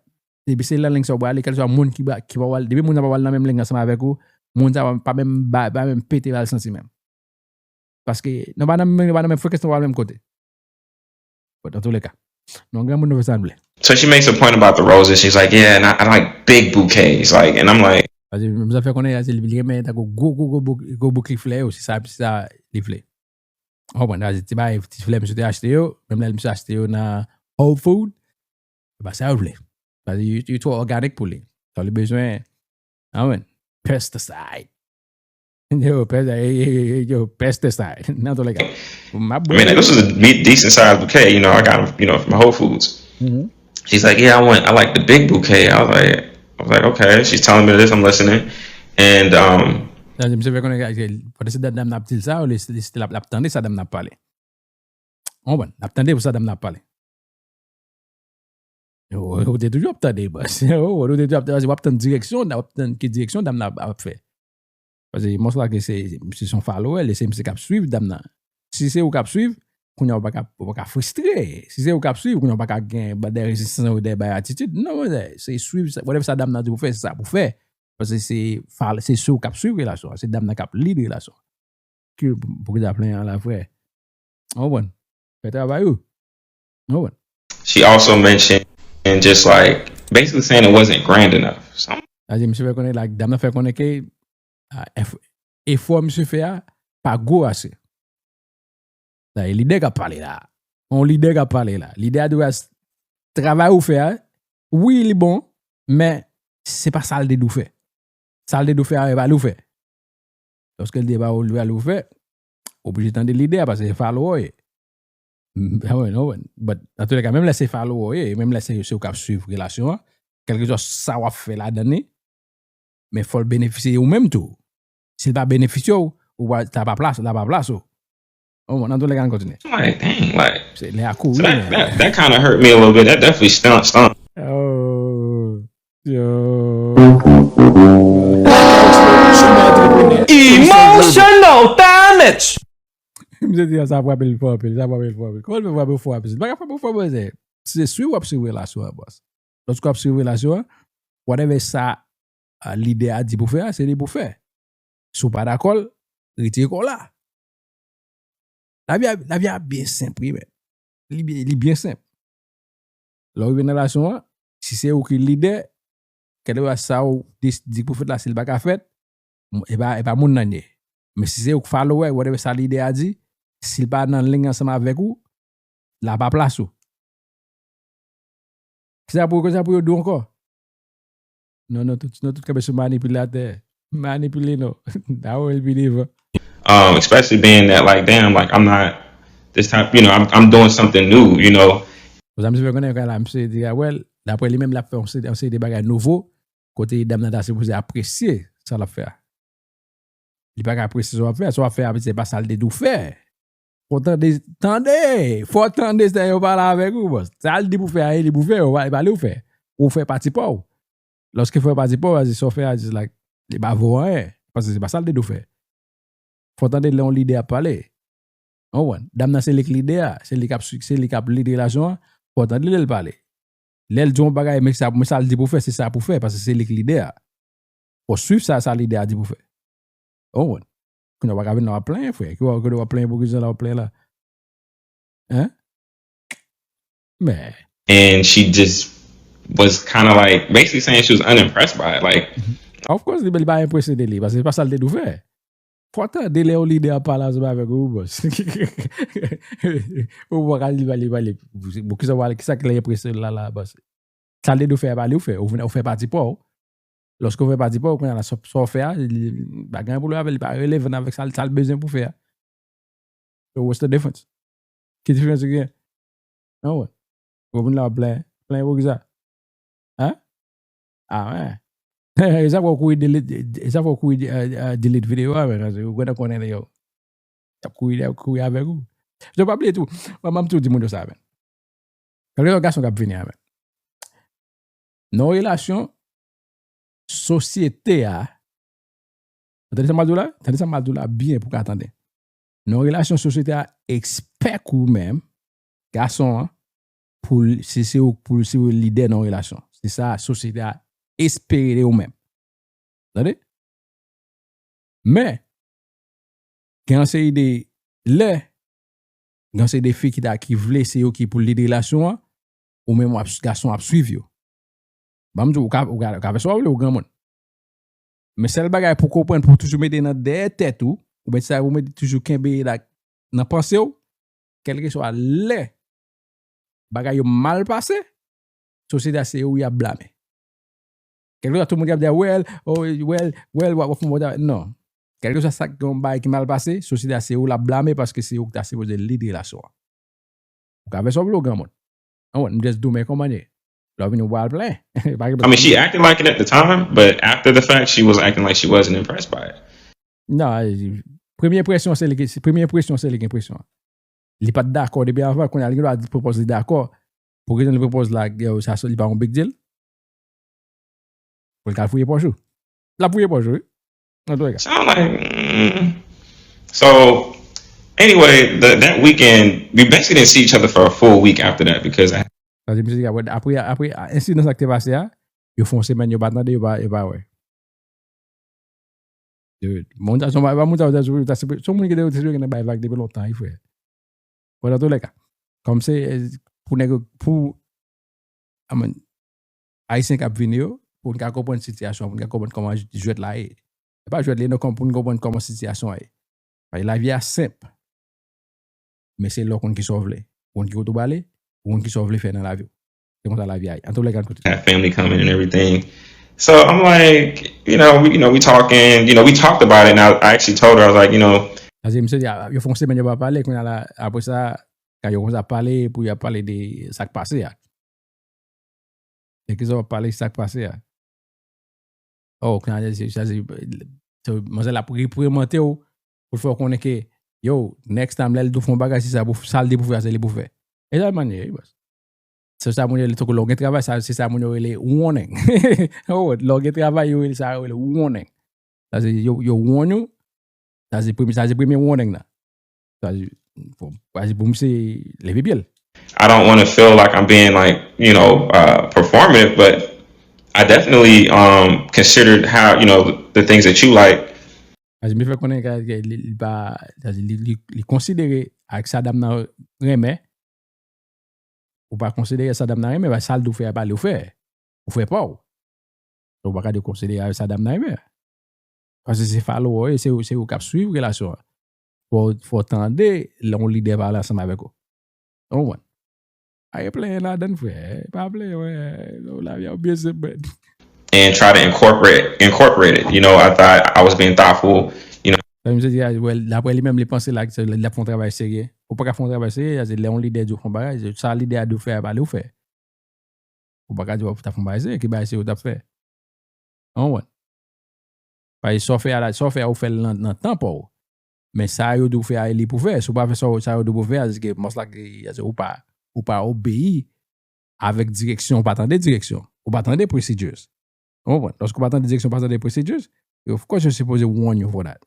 epi se nan liy sa w prale, kèlkeswa moun ki ba, ki pa pral, depi moun nan pa pral nan menm liy ansanm avèk ou, moun sa pa, pa menm ba, pa menm pete ba l santi menm. Paske nou pa nan menm, nou pa nan menm frekans, nou pa nan menm kote. But dans tous les cas, nou granmoun nou fè sa nou vle. So she makes a point about the roses. She's like, yeah, and I, I like big bouquets. Like, and I'm like, Paske m sa fè konnen se li renmen tankou gwo gwo gwo bouk- gwo bouke flè yo, se sa, se sa li vle. Ou konprann? Sa se ti bagay, ti flè misye te achte yo, menm lè misye achte yo nan Whole Food, se pa sa yo vle. Paske yo, yo twò òganik pou li. Sa li bezwen, anmwey, pesticide. Yo, pes, yo, yo, yo, yo, pesticide. Nan tou le ka. M ap I mean, this was a de- decent sized bouquet. You know, I got him, you know, from Whole Foods. She's like, yeah, I want, I like the big bouquet. I was like, I was like, okay. She's telling me this, I'm listening, and um, Sa se misye fè konnen ke pote se dam nan ap di l sa, li, li, li ap, ap tande sa dam nan ap pale. Ou konprann? L ap tande pou sa dam nan ap pale. Ou, ou te toujou ap tande, bòs. Ou, ou te toujou ap tande, w ap tann direksyon, w ap tann ki direksyon dam nan ap, ap fè. Paske mòso la ke se, se yon follower, li se misye k ap swiv dam nan. Si se ou k ap swiv, kounye a ou pa ka, ou pa ka fristre. Si se ou k ap swiv, kounye a ou pa ka gen ba- de rezistans ou de bay atitid. Non, manzè, se swiv, sa- whatever sa dam nan di pou fè, se sa pou fè. Paske se fal- se sou k ap swiv relasyon an, se dam nan k ap lead relasyon an. Ki pou ki ta plenyen an la frè? Ou konprann? Fè travay ou. Ou konprann? She also mentioned and just like basically saying it wasn't grand enough. So I'm Sa di misye fè konnen la, dam nan fè konnen ke ah, efò, efò misye fè a pa gwo ase. Sa e lidè k ap pale la. On lidè k ap pale la. Lidè a dwe a s- travay ou fè a, wi li bon, men se pa sa l te dwe fè. Sa l te dwe fè a, e pa li w fè. Lòske l di e pa ou li pral ou fè, ou oblije tande lidè a paske se follower w ye. But nan tou le ka, menm lè se follower w ye, menm lè se se ou k ap swiv relasyon an, kèlkeswa sa w ap fè ladan li, men fò l benefisye ou menm tou. Si l pa benefisye w, ou pa, sa pa plas, la pa plas ou. Bon, nan tou le ka, n kontinye. Like, dang, like, Se lè a kouri, so that, men. That, that kind of hurt me a little bit. That definitely stung, stung. Oh. Yo. Emotional damage! Misye di sa frape l fò anpil, sa frape l fò anpil. Kòman l fè frape l fò anpil? Li pa ka frape l fò, bòs. Se swiv w ap swiv relasyon an, bòs. Lòske w ap swiv relasyon an, whatever sa a, lidè a di pou fè a, se li pou fè. Si w pa dakò l, retire kò w la. Lavi a, lavi a byen senp, wi, men. Li byen, li byen senp. Lè w rive nan relasyon an, si se ou ki lidè, kèlkeswa sa w dis- di pou fèt la, si l pa ka fèt, m- e pa, e pa moun nan ye. Men si se ou k follower, whatever sa lidè a di, si l pa nan liy ansanm avèk ou, la pa plas ou. Kisa pou, kisa pou yo di w ankò? Non, nou tout, nou tout kanpe sou manipilatè. Manipile nou. That will be the um, especially being that, like, damn, like, I'm not this type, you know, I'm, I'm doing something new, you know. Sa misye fè konnen kan la, misye di a, well, daprè li menm, l ap fè yon seri, yon seri de bagay nouvo, kote dam nan ta sipoze apresye sa l ap fè a. Li pa ka apresye sa w ap fè a, sa w ap fè a, se pa sa l te dwe w fè. Fò tande, tande, fò tande sa yo pale avèk ou, bòs. Sa l di pou fè a, e li pou fè, ou pa, e pa li ou fè. Ou fè pati pa w. Lòske fè pati pa w, sa w fè a, just like, li pa vo anyen. Paske se pa sa l te dwe fè. Fò tande lè yon lidè ap pale. Ou konprann? Dam nan se li k lidè a, se li k ap, se li k ap lead relasyon an. Fò tande lè l pale. Lè l di yon bagay, men sa, men sa l di pou fè, se sa pou fè, paske se li k lidè a. Fò swiv sa, sa lidè a di pou fè. Ou konprann? Kounye a w pa ka vin la w ap plenyen, frè. Ki w ap, kote w ap plenyen pou ki sa la w ap plenyen la? Hein? Men. And she just was kind of like basically saying she was unimpressed by it. Like, Of course, li, li pa enpresyonnen li, paske se pa sa l te dwe fè. Fò tande lè yon lidè ap pale ansanm avèk ou, bòs. Ou pa ka li pale, pale. Bon, kisa w pale, kisa ki enpresyonnen la, la, bòs? Sa l te dwe fè, pale, ou fè. Ou, ou fè pati pa w. Lòske ou fè pati pa w, kounye a la, sa, sa w fè a, li, li pa gen pwoblèm avè l, li pa relevan avèk sa, sa l bezwen pou fè a. So, what's the difference? Ki diferans ki gen? Anwen. Gwo moun la w ap plenyen. Plenyen pou kisa? Hein? Ah, ouais. E sa fè w kouri delete, e sa fè w kouri, euh, euh, delete videyo a, men, paske ou gentan konnen yo. Y ap kouri, y ap kouri avèk ou. Yo pa bliye tou. Mwen, mwen tou di moun yo sa, men. Kalkilè yon gason k ap vini a, men. Nan yon relasyon, sosyete a, tande sa m ap di w la? Tande sa m ap di w la byen pou w ka tande. Nan yon relasyon, sosyete a expect ou menm, gason an, pou l, se, se ou, pou se ou lidè nan yon relasyon. Se sa sosyete a espere de ou menm. Tande? Men, gen yon seri de lè, gen yon seri de fi ki ta, ki vle se yo ki pou lead relasyon an, ou menm w ap, gason ap swiv yo. Ban m di w, ou ka, ou ka, ou ka fè sa w vle, ou granmoun. Men sèl bagay pou konprann, pou toujou mete nan dèyè tèt ou, oubyen sa pou mete toujou kenbe la nan panse w, kèlkeswa lè bagay yo mal pase, sosyete a se ou y ap blame. Kèlkeswa tout moun k ap di, well, oh, well, well, w ap fè yon bon travay. Non. Kèlkeswa sa k gen yon bagay ki mal pase, sosyete a se ou l ap blame paske se ou ki ta sipoze lead relasyon an. Ou ka fè sa w vle, ou granmoun. Anwen, m just di w men kòman ye. Lè w vini, ou pral plenyen. Pa gen I mean, she acted like it at the time, but after the fact, she was acting like she wasn't impressed by it. Non, eh, premye enpresyon se li ki, premye enpresyon se li ki enpresyon. Li pa t dakò depi avan, kounye a li gen dwa di pwopoz li dakò. Pou ki li pwopoz la, yo, sa, li pa yon big deal. Pou l ka fouye pòch ou. L ap fouye pòch ou, wi. Nan tou lè ka. So I'm like, mm. So, anyway, the, that weekend, we basically didn't see each other for a full week after that because I Sa di misye, apre, apre, apre ensidan sa ki te pase a, yo fè yon semèn, yo pa tande, yo pa, yo pa wè. Dude, moun sa, se yon moun sa, se yon moun ki te, te, te, te bay vag depi lontan, wi, frè. Bon, nan tou lè ka, kòm se, eh, pou nèg, pou, amen, Ayisyen k ap vini yo, pou n ka konprann sitiyasyon, pou n ka konprann kòman jwèt la ye. Se pa jwèt li, non, kòm pou n konprann kòman sitiyasyon an ye. Paske lavi a senp. Men se lè w konn kisa w vle. Ou konn ki kote w prale, ou konn kisa w vle fè nan lavi w. Se konsa lavi a ye. An tou lè ka, tout. Have family coming and everything. So I'm like, you know, we, you know, we talking, you know, we talked about it, and I, I actually told her, I was like, you know, Sa se misye di, a, yo fè yon semèn yo pa pale, kounye a la, apre sa, kan yo konsa pale, pou yo pale de sa k pase a. E kisa w ap pale, sa k pase a. Oh, kounye a, se, sa se, se, manzè l ap reprimandew pou l fè w konnen ke, yo, next time, lè l di w fè yon bagay, se sa pou, sa l di pou fè, se li pou fè. E sa manye, wi, bòs. Se sa moun yo rele, tankou lè w gen travay, sa, se sa moun yo rele warning. Oh, lè w gen travay, yo rele sa, yo rele warning. Sa se, yo, yo warn ou, sa se premye, sa se premye warning nan. Sa se, bon, sa se pou misye leve pye l. I don't want to feel like I'm being, like, you know, uh, performative, but I definitely, um, considered how, you know, the things that you like. Sa se misye fè konnen ke, ke li, li pa, sa se li, li, li konsidere ak sa dam nan renmen, ou pa konsidere sa dam nan renmen, paske sa l di w fè a, pa li w fè. Ou fè pa w. Ou pa ka di w konsidere sa dam nan renmen. Paske se follower, se, se ou k ap swiv relasyon an. Fò, fò tande lè yon lidè pale ansanm avèk ou. Ou konprann? Pa gen plenyen ladann, frè. Pa plenyen, wè. Lavi a byen senp, man. And try to incorporate, incorporate it. You know, I thought I was being thoughtful. You know, Sa misye di, ah, well, daprè li menm, li panse la, se, li ap fè yon travay serye. Ou pa ka fè yon travay serye, se lè yon lidè di w fè yon bagay, se sa lidè a di w fè a, pa li w fè. Ou pa ka di w t ap fè yon bagay serye, ki bagay serye w t ap fè? Ou konprann? Paske sa w fè a la, sa w fè a, ou fè l nan, nan tan pa w. Men sa yo di w fè a, e li pou fè. Si w pa fè sa, sa yo di w pou fè a, se ke mòs la, se ou pa, ou pa obeyi avèk direksyon, ou pa tande direksyon, ou pa tande procedures. Ou konprann? Lòske ou pa tande direksyon, ou pa tande procedures, of course, yo sipoze warn you for that.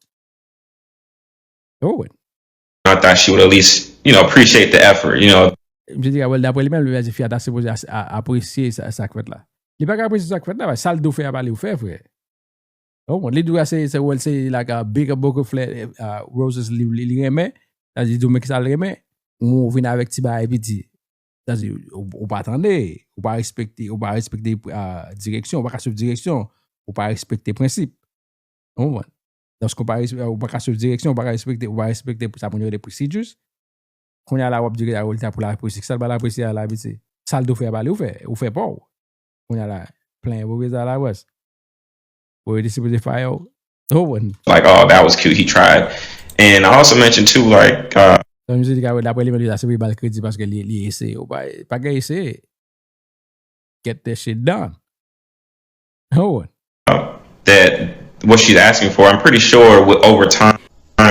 Ou konprann? I thought she would at least, you know, appreciate the effort, you know. Misye di, well, daprè li menm, li di fi a ta sipoze a, a, apresye sa, sa k fèt la. Li pa ka apresye sa k fèt la, paske sa l di w fè a, pa li w fè, frè. Ou konprann? Li di w a se, se, well, se like a big bouquet of fla-, uh, roses li, li, li renmen. Sa di w, men kisa l renmen? Ou vin avèk ti bagay piti. Sa di, ou, ou pa tande, ou pa respekte, ou pa respekte ah, direksyon, ou pa ka swiv direksyon, ou pa respekte prensip. Ou konprann? Lòske ou pa, res- ou pa ka swiv direksyon, ou pa ka respekte, ou pa respekte sa moun yo rele procedures, kounye a la w ap di ke a, ou ta pou lapresi. Sa l pa lapresi a la, piti? Sa l di w fè a, pa li ou fè, ou fè pa w. Kounye a la, plenyen pou veza la pwès. Ou te sipoze fire w. Ou konprann? Like, oh, that was cute, he tried. And I also mentioned too, like, uh, Sa misye di ke daprè li menm, li ta sipoze ba l kredi paske li, li eseye. Ou pa, pa gen eseye. Get that shit done. Ou konprann? that what she's asking for, I'm pretty sure with, over time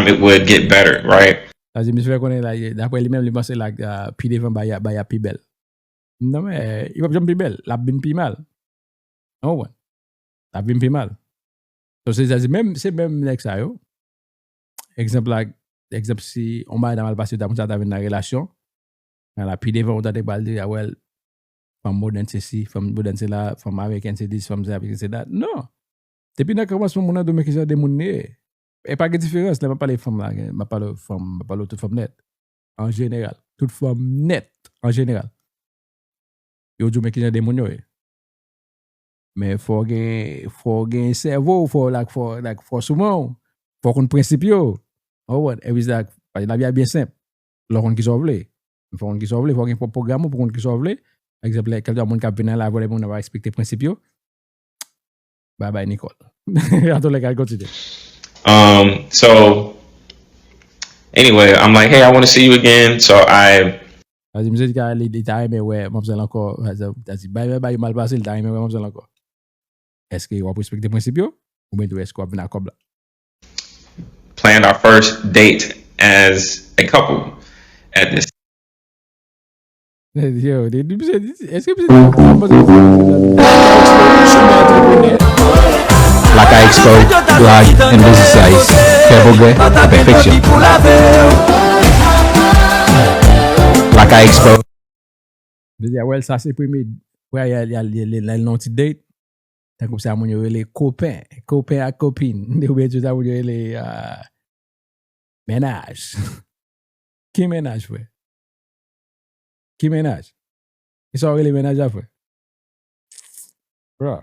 it would get better, right? Sa di misye fè konnen la, daprè li menm, li panse la, pi devan bagay ap pi bèl. Non men, li p ap janm pi bèl, l ap vin pi mal. Ou konprann? L ap vin pi mal. So, se, se menm, se menm nèg sa yo. Egzanp la, egzanp si yon bagay ta mal pase, ta moun sa ta vin nan relasyon. Ala, pi devan, ou tande pral di, ah, well, fanm modèn se si, fanm modèn se la, fanm amerikèn se this, fanm amerikèn se that. Non. Depi nan kòmansman, moun nan dwe men kijan de moun li ye. E pa gen diferans, lè m ap pale fanm la, m ap pale fanm, m ap pale tout fanm nèt. An jeneral. Tout fanm nèt, an jeneral. Yo di w men kijan de moun yo ye. Men fò w gen, fò w gen sèvo, fò w like, fò, like, fò w souman w, fò w konn prensip yo. Ou konprann? Epi sa, lavi a byen senp. Lè w konn kisa w vle. Fò w konn kisa w vle, fò w gen pwòp pwogram ou pou w konn kisa w vle. Pa egzanp, lè kèlke moun k ap vin nan lavi w, lè moun nan pa respekte prensip yo. Bye bye, Nicole. An tou lè ka, kontinye. Um, so, anyway, I'm like, hey, I want to see you again. So I Sa di, misye di ka li, li ta renmen wè manmzèl ankò. Sa di, bay, bay, bay, mal pase, li ta renmen wè manmzèl ankò. Èske w ap respekte prensip yo? Oubyen tou, èske w ap vin ak kòb la? Planned our first date as a couple at this Yo, de, de, misye di, èske misye di, sa panse misye di, Lakay Expo, blog and business sites. Fè pwogrè, pèfeksyon. Lakay Expo. Misye di, ah, well, sa se premye, wè, y al, y al, y al, y al nan yon ti date. Tankou sa moun yo rele kopen, kopen ak kopin. Oubyen tou sa moun yo rele, ah, mennaj. Ki mennaj, frè? Ki mennaj? Kisa w rele mennaj la, frè? Bro.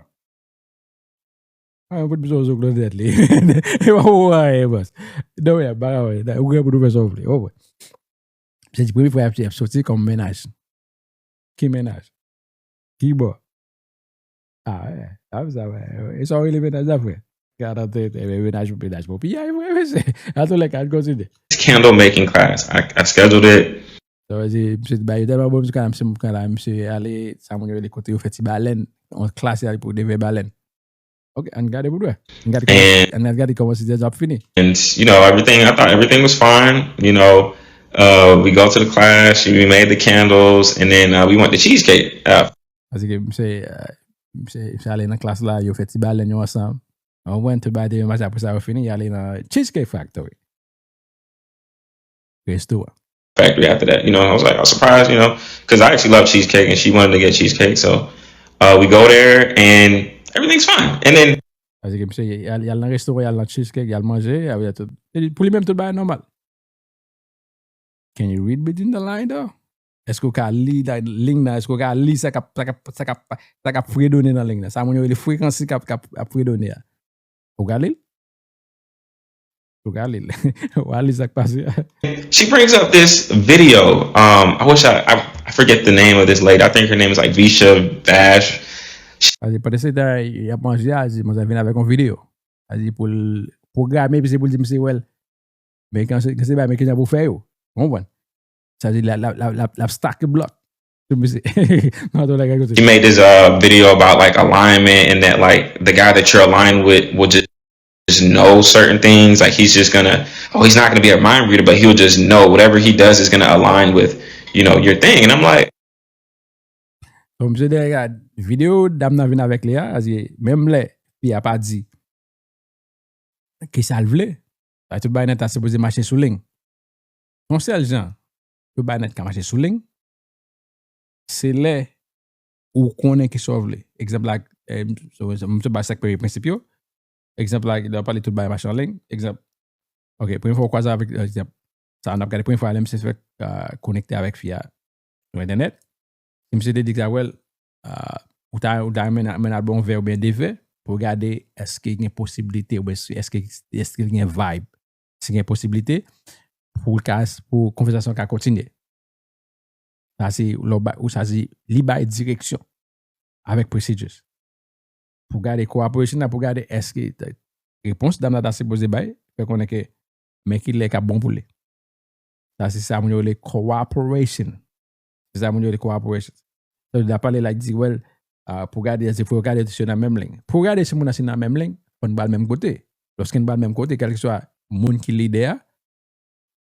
Ah, yon bout bizon zo klozèt li. E pa pou anyen, bòs. Non, men, pa ka wè. Ou gen pou nou fè sa w vle. Ou konprann? Se di premye fwa y ap, y ap soti kòm mennaj. Ki mennaj? Ki bò? Ah, wè. Ah, sa, wè. E sa w rele mennaj la, frè? Gade, e, e, mennaj, mennaj pou piyay, frè, mesye. An tou lè ka, n kontinye. Candle making class. I, I scheduled it. Sa vle di, misye te bay yo tèlman bon, misye ka, misye, misye ale, sa moun yo rele kote yo fè ti balèn, yon klas y ale pou devè balèn. Ok, ann gade pou dwè. Ann gade kòman, ann gade kòman sitiyasyon ap fini. And, you know, everything, I thought everything was fine. You know, uh, we go to the class, we made the candles, and then uh, we went to cheesecake. Uh, Paske misye, euh, misye, misye ale nan klas la, yo fè ti balèn yo ansanm. An wè, tout bagay te byen pase, apre sa, yo fini, y ale nan Cheesecake Factory. Restoran. Factory after that. You know, I was like, I was surprised, you know, because I actually love cheesecake and she wanted to get cheesecake. So uh, we go there and everything's fine. And then Paske misye, y al, y al nan restoran, y al nan cheesecake, y al manje, apre tout. E pou li menm, tout bagay nòmal. Can you read between the line, though? Èske w ka li liy nan? Èske w ka li sa k ap, sa k ap, sa k ap, sa k ap fredone nan liy nan? Sa moun yo rele frekansi k ap, k ap, ap fredone a. Ou ka li l? Ou ka li l? Ou ka li sa k pase a? She brings up this video. Um, I wish I, I, I forget the name of this lady. I think her name is like Visha Vash. Sa di, pandan se tan y ap manje a, di, manzè vin avèk yon videyo. Sa di, pou l pwograme, epi se pou l di misye, well, men kan se, kan se bay, men kijan pou fè yo. Ou konprann? Sa di, l ap, l ap, l ap, l ap, l ap stack block. Sou misye. Nan, tout lè ka kontinye. She made this uh, video about like alignment and that like the guy that you're aligned with will just, just know certain things. Like he's just gonna, oh, he's not gonna be a mind reader, but he'll just know whatever he does is gonna align with, you know, your thing. And I'm like, So, misye te gade videyo dam nan vin avèk li a, paske menm lè fi a pa di kisa l vle, sa tout bagay nan ta sipoze mache sou liy. Yon sèl jan tout bagay nan ka mache sou liy, se lè ou konnen kisa w vle. Egzanp la, eh, m, m, m te ba sèk premye prensip yo. Egzanp la, lè w pale tout bagay mache an liy. Egzanp, ok, premye fwa w kwaze avèk, egzanp, sa n ap gade premye fwa lè misye fèk, ah, konekte avèk fi a sou entènèt. Si misye te di sa, well, ah, ou ta, ou ta renmen al, renmen al ba w yon vè oubyen de vè, pou gade èske gen posiblite, oubyen si, èske, èske gen vibe, si gen posiblite, pou l ka, pou konvèsasyon ka kontinye. Sa se, lè w ba, ou sa se, li bay direksyon avèk procedures. Pou gade cooperation nan, pou gade èske repons dam nan ta sipoze bay, fè konnen ke men ki lè k ap bon pou li. Sa se sa moun yo rele cooperation. Se sa moun yo rele cooperation. So, l ap pale la, di, well, ah, pou gade, se pou yo gade si yo nan menm liy. Pou gade si moun nan si nan menm liy, fò n ba l menm kote. Lòske n ba l menm kote, kèlkeswa moun ki lidè a,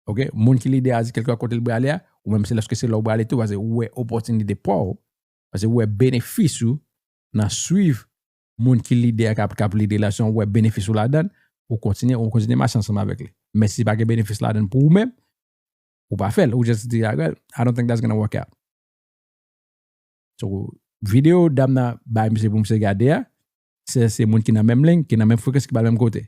ok, moun ki lidè a di kèlkeswa kote l prale a, ou menm se lòske se la w prale tou, paske ou wè opòtinite pa w, paske ou wè benefis ou nan swiv moun ki lidè a k ap, k ap lide la, si w wè benefis ou ladan l, ou kontinye, ou kontinye mache ansanm avèk li. Men si pa gen benefis ladan l pou ou menm, ou pa fè l, ou just di, "Ah, well, I don't think that's gonna work out." So, videyo dam nan bay misye pou misye gade a, se, se moun ki nan menm liy, ki nan menm frekans, ki pral menm kote.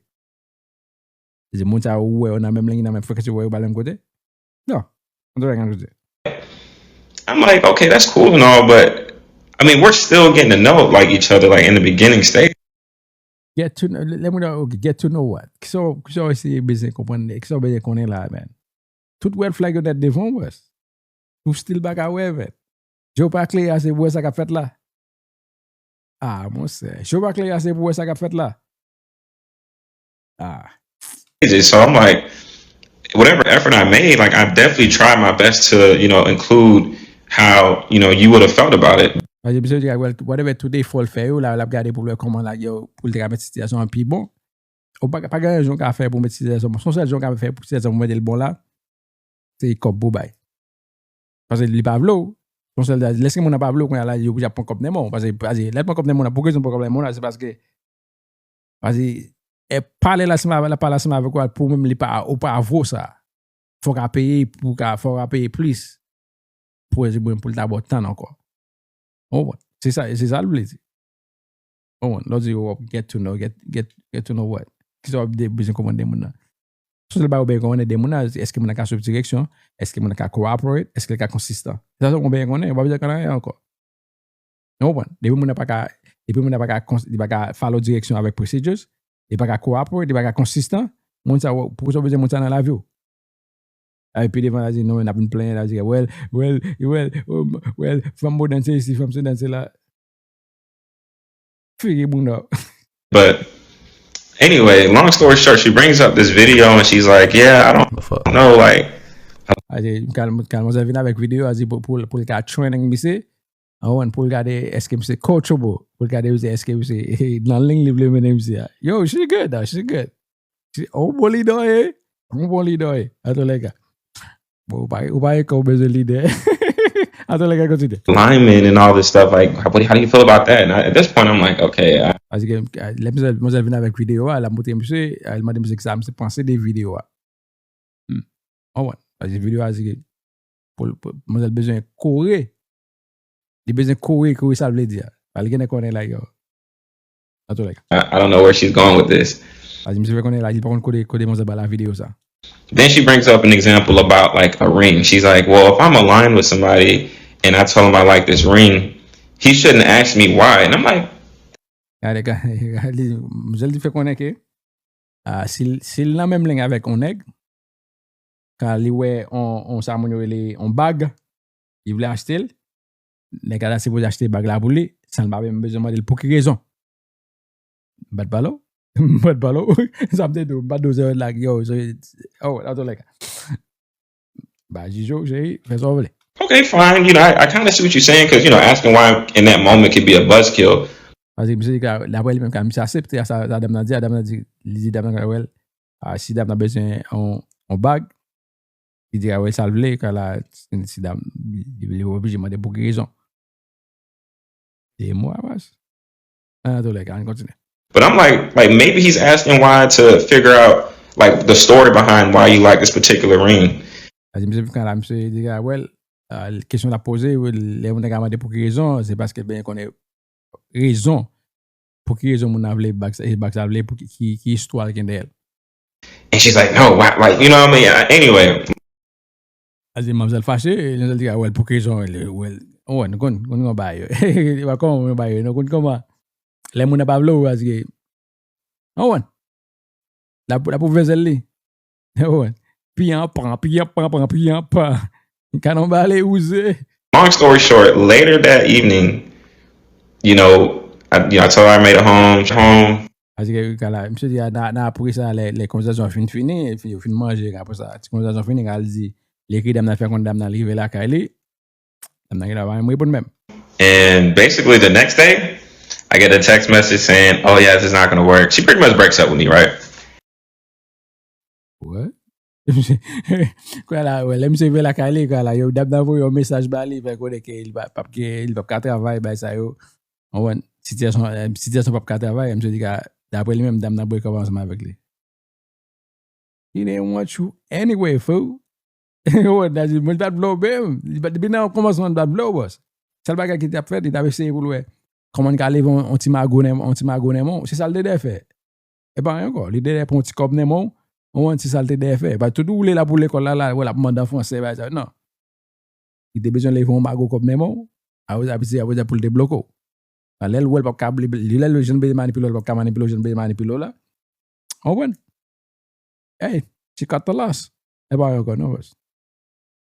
Se moun sa yo ou wè yo nan menm liy, nan menm frekans, ou wè yo pral menm kote. Non. Antoulèka, antoulèka. I'm like, okay, that's cool and all, but I mean, we're still getting to know like each other like in the beginning stage. Get to know, lè moun nan, ok, get to know what? Kisa w, kisa w eseye bezwen konprann, kisa w bezwen konnen la, man? Tout red flag yo nèt devan w, bòs. Ou still pa ka wè, man. Je w pa klere ase pou wè sa k ap fèt la. Ah, monchè. Je w pa klere ase pou wè sa k ap fèt la. Ah. Crazy. So I'm like, whatever effort I made, like I definitely tried my best to, you know, include how, you know, you would have felt about it. Paske misye di, well, whatever tout efò l fè yo, la, l ap gade pou l wè kòman la, yo, pou l te ka met sitiyasyon an pi bon. Ou pa, pa gen anyen w ka fè pou met sitiyasyon bon. Se yon sèl jan w ka fè pou sitiyasyon pou mete l bon la, se kòb pou bay. Paske li pa vle w. Se yon sèl, lèske moun nan pa vle w, kounye a la, yo, y ap pran kòb nan men w. Paske, paske, lè l pran kòb nan men w, pou ki rezon l pran kòb nan men w la, se paske, paske, e, pale la, si m ap pale ansanm avèk ou, pou ou menm, li pa, ou pa vo sa. Fò w ka peye, pou w ka, fò w ka peye plis. Pou, pou l ta ba w tan ankò. Ou konprann? Se sa, se sa l vle di. Ou konprann? Lè w di, oh, get to know, get, get, get to know what? Kisa w ap de, bezwen konprann de moun nan? Se sèl bagay ou bezwen konnen de moun nan, èske moun nan ka swiv direksyon, èske moun nan ka cooperate, èske l ka konsistan. Se sa ou bezwen konnen, ou pa bezwen konnen anyen ankò. Ou konprann? Depi moun nan pa ka, depi moun nan pa ka, li pa ka follow direksyon avèk procedures, li pa ka cooperate, li pa ka konsistan, moun sa, poukisa w bezwen moun sa nan lavi w? Epi devan la di, non, n ap vin plenyen, la di, well, well, well, well, fanm modèn se isi, fanm se dan se la. Figi bounda w. But anyway, long story short, she brings up this video and she's like, yeah, I don't know, like. Kalmozèl vin avèk videyo a, di pou l ka training misye. Ou konprann, pou l gade èske misye coachable, pou l gade misye èske misye nan liy li vle mennen misye a. Yo, she good, she good. Yon bon lidè w ye, yon bon lidè w ye. Antoulèka. Bon, ou pa, ou pa gen kè w bezwen lidè. Antoulèka, kontinye. Linemen and all this stuff, like, how, how do you feel about that? And I, at this point, I'm like, okay. I... Paske lè manzèl vin avèk videyo a, l ap montre misye, l mande misye kisa misye panse de videyo a. Hmm. Ou konprann? Paske videyo a di ke pou, pou manzèl bezwen kore. Li bezwen kore, kore sa l vle di a. Paske li genlè konnen like, yo. Antoulèka. I, I don't know where she's going with this. Paske misye fè konnen like, li pa konn kote, kote manzèl ba la videyo sa. Then she brings up an example about like a ring. She's like, well, if I'm aligned with somebody and I tell him I like this ring, he shouldn't ask me why. And I'm like, Gade, gade, gade, manzèl di fè konnen ke, ah, si, si l nan menm liy avèk yon nèg, kan li wè yon, yon sa moun yo rele yon bag, li vle achte l, nèg la ta sipoze achte bag la pou li, san l pa menm bezwen mande l pou ki rezon. M pa t pale w? M pa t pale w? Sa m te di w, m pa t di w se yon nèg yo, se, oh, antoulèka. Ba jije w, cheri, fè sa w vle. Okay, fine. You know, I, I kind of see what you're saying because, you know, asking why in that moment could be a buzzkill. Paske misye di, daprè li menm, ka misye aksepte sa, sa dam nan di a, dam nan di, li di dam nan, well, ah, si dam nan bezwen yon, yon bag, li di, well, sa l vle, ka la, si, si dam, li, li oblije mande pou ki rezon. De mo a mas. Antoulèka, ann kontinye. But I'm like, like maybe he's asking why to figure out like the story behind why you like this particular ring. Paske misye fin la, misye di, ah, well, ah, kesyon l ap poze, lè moun nan ka mande pou ki rezon, se paske l bezwen konnen rezon, pou ki rezon moun nan vle bag sa, bag sa vle, pou ki, ki, ki istwa l gen dèyè l. And she's like, no, why, like, you know what I mean? Anyway. Paske manzèl fache, manzèl di, ah, well, pou ki rezon, well, Ou konn, konn, konn yon bagay yo. E pa kòman yon bagay yo, non, konn kòman. Lè moun nan pa vle w, paske, ou konn. L ap, l ap ouvè zèl li. Ou konn. Piyan pran, piyan pran, pran, piyan pran. Kanonbale wouze. Long story short, later that evening, you know, I, you know, I told her I made it home, home. Paske, kala, misye di, a, nan, nan apre sa, lè, lè konvèsasyon an fin fini, epi yo fin manje, apre sa, ti konvèsasyon fini, kala, li di, li ekri dam nan, fè konn dam nan, li rive lakay li, dam nan genlè pa menm reponn menm. And basically the next day, I get a text message saying, "Oh, yeah, this is not gonna work." She pretty much breaks up with me, right? What? Kwen la, wè, lè misye rive lakay li, kwen la, yo, dam nan voye yon mesaj ba li, fè konnen ke li pa, p ap gen, li p ap ka travay, bay sa yo. Ou konprann? Sitiyasyon, eh, sitiyasyon p ap ka travay, misye di ka, daprè li menm, dam nan break up ansanm avèk li. He didn't want you anyway, fool. Ou konprann? Mwen pa t vle w menm. Li pa t, depi nan kòmansman, li pa t vle w, bòs. Sèl bagay ki t ap fèt, li t ap eseye pou l wè kòman l ka leve yon, yon ti mago nan, yon ti mago nan men w. Se sa l te dèyè fè. E pa anyen ankò. Li te dèyè pran yon ti kòb nan men w. Ou konprann? Se sa l te dèyè fè. Pa tout woule l ap woule kò l la, la, wè l ap mande an fransè, bagay sa. Non. Li te bezwen leve yon mago kòb nan men w. Apre sa, apre sa, pou l te bloke w. Lè l wè l p ap ka, li, lè l wè jan l bezwen manipile w, l p ap ka manipile w jan l bezwen manipile w la. Ou konprann? Hey, she cut the loss. E pa ankò, non, bòs.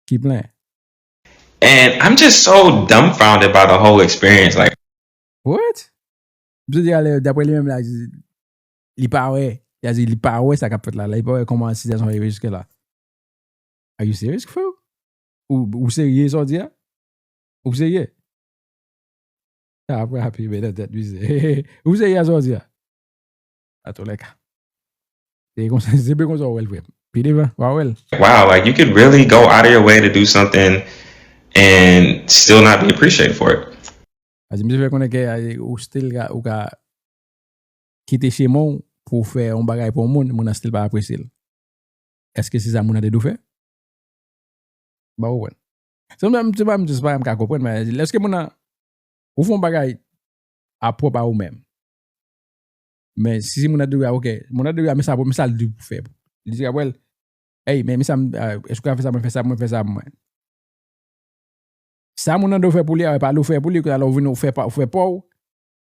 Ki plen. And I'm just so dumbfounded by the whole experience. Like, what? Misye di, ale, daprè li menm la, li pa wè, li pa wè sa k ap fèt la, la, li pa wè kòman sitiyasyon rive jiske la. Are you serious, fool? Ou, ou serye sa w di a? Ou serye? Sa ap rape men nan tèt misye. Ou serye sa w di a? Atolèka. Se konsa, se byen konsa w wè l, frè m. Pi devan, w a wè l. Wow, like, you could really go out of your way to do something and still not be appreciated for it. Paske misye fè konnen ke, eh, ou still ka, ou ka kite chemen w pou w fè yon bagay pou yon moun, moun nan still pa apresye l. Èske se sa moun nan te dwe fè? Ba ou konprann. Se mwen, se pa, se pa m ka konprann, men lèske moun nan, ou fè yon bagay a pwòp a ou menm. Men si, si moun nan di w, ok, moun nan di w, men sa, men sa l di pou fè. Li di, well, hey, men, men sa, m, ah, èske w ka fè sa, mwen fè sa, mwen fè sa, mwen. Sa moun nan dwe fè pou li a, e pa li w fè pou li, kounye a lè w vini, ou fè pa, ou fè pa w.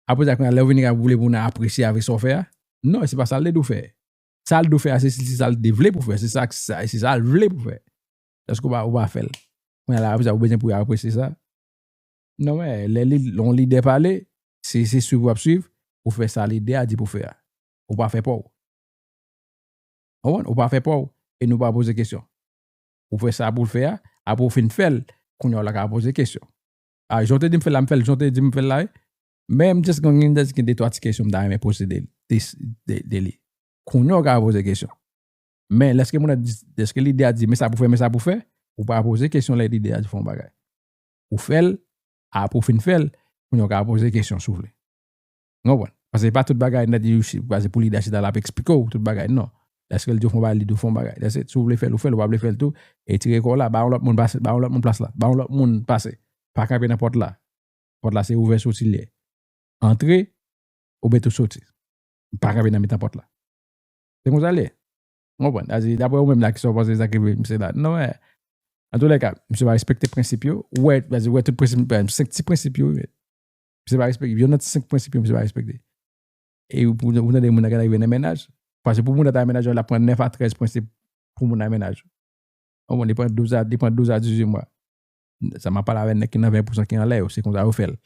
Apre sa, kounye a lè w vini, ou vle pou moun nan apresye avèk sa w fè a. Non, se pa sa l te dwe fè. Sa l dwe fè a, se, se sa l te vle pou fè. Se sa, sa, se sa l vle pou fè. Èske ou pa, ou pa fè l? Kounye a la, apre sa, ou bezwen pou yo apresye sa? Non, men, lè li, lè yon lidè pale, se, se swiv w ap swiv, ou fè sa lidè a di pou fè a. Ou pa fè pa w. Ou konprann? Ou pa fè pa w, e nou pa poze kesyon. Ou fè sa pou l fè a, apre ou fin fè l, kounye a w la ka poze kesyon. A, jan w te di m fè l la, m fè l, jan w te di m fè l la, wi. Men m just gen, gen, gen de twa ti kesyon m ta renmen poze de, de, de, de li. Kounye a w ka poze kesyon. Men lèske moun nan di, lèske lidè a di, men sa pou fè, men sa pou fè, ou pa poze kesyon lè lidè a di fè yon bagay. Ou fè l, apre ou fin fè l, kounye a w ka poze kesyon si w vle. Ou konprann? Paske pa tout bagay nèt, paske pou lidè a chita la ap eksplike w tout bagay, non. Lèske l di w fè yon bagay, li di w fè yon bagay. Lèske si w vle fè l, ou fè l, ou pa vle fè l tou, e tire kò w la, ba yon lòt moun pase, ba yon lòt moun plas la, ba yon lòt moun pase. Pa kanpe nan pòt la. Pòt la se ouvè soti l ye. Antre, oubyen tou soti. Pa kanpe nan mitan pòt la. Se konsa l ye. Ou konprann? Sa di, daprè ou menm la, kisa w panse sa ki rive misye la? Non, men, antoulèka, misye pa respekte prensip yo. Ou wè, sa di, ou wè tout prensip, senk ti prensip yo, wi. Misye pa respekte. Youn nan senk prensip yo, misye pa respekte. E ou, ou tande moun nan ka rive nan mennaj. Paske pou moun nan ta nan mennaj, l ap pran nèf a trèz prensip pou moun nan mennaj. Ou konprann, li pran douz a, li pran douz a dizuit mwa. Sa m ap pale avè nèg ki nan ven pousan ki anlè yo, se konsa yo fè l.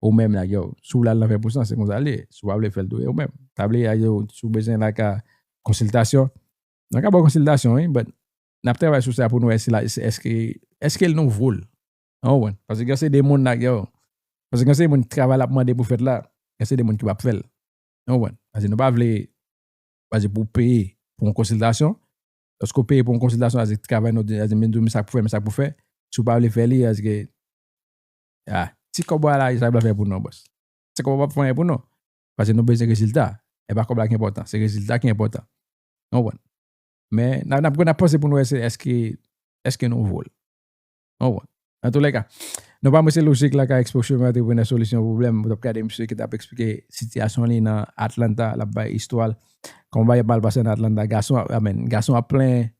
Ou menm la, yo, si w vle al nan ven pousan, se konsa l ye. Si w pa vle fè l tou, e ou menm. Sa vle di, yo, si w bezwen la ka konsiltasyon, nan ka ba w konsiltasyon, wi, but n ap travay sou sa pou nou wè si la, si èske, èske l nou vo l. Ou konprann? Paske gen se de moun la, yo, paske gen se de moun travay l ap mande pou fèt la, gen se de moun ki p ap fè l. Ou konprann? Paske nou pa vle, paske pou w peye pou yon konsiltasyon, lòske w peye pou yon konsiltasyon, paske travay nou, paske men, men sa pou fè, men sa pou fè, si w pa vle fè li, paske, ah, ti kòb w a la, sa p ap fè pou nou, bòs. Ti kòb w a p ap fè anyen pou nou. Paske nou bezwen rezilta. E pa kòb la ki enpòtan, se rezilta ki enpòtan. Ou konprann? Men, n ap, n ap, n ap panse pou nou wè se èske, èske nou vo l. Ou konprann? Antoulèka, nou pa mwen se Lojik la ka ekspoze mwen antreprenè solisyon pwoblèm. Ou t ap gade misye ki t ap eksplike sitiyasyon li nan Atlanta, l ap bay istwa l. Kòman bagay mal pase nan Atlanta, gason ap, amen, gason ap plenyen,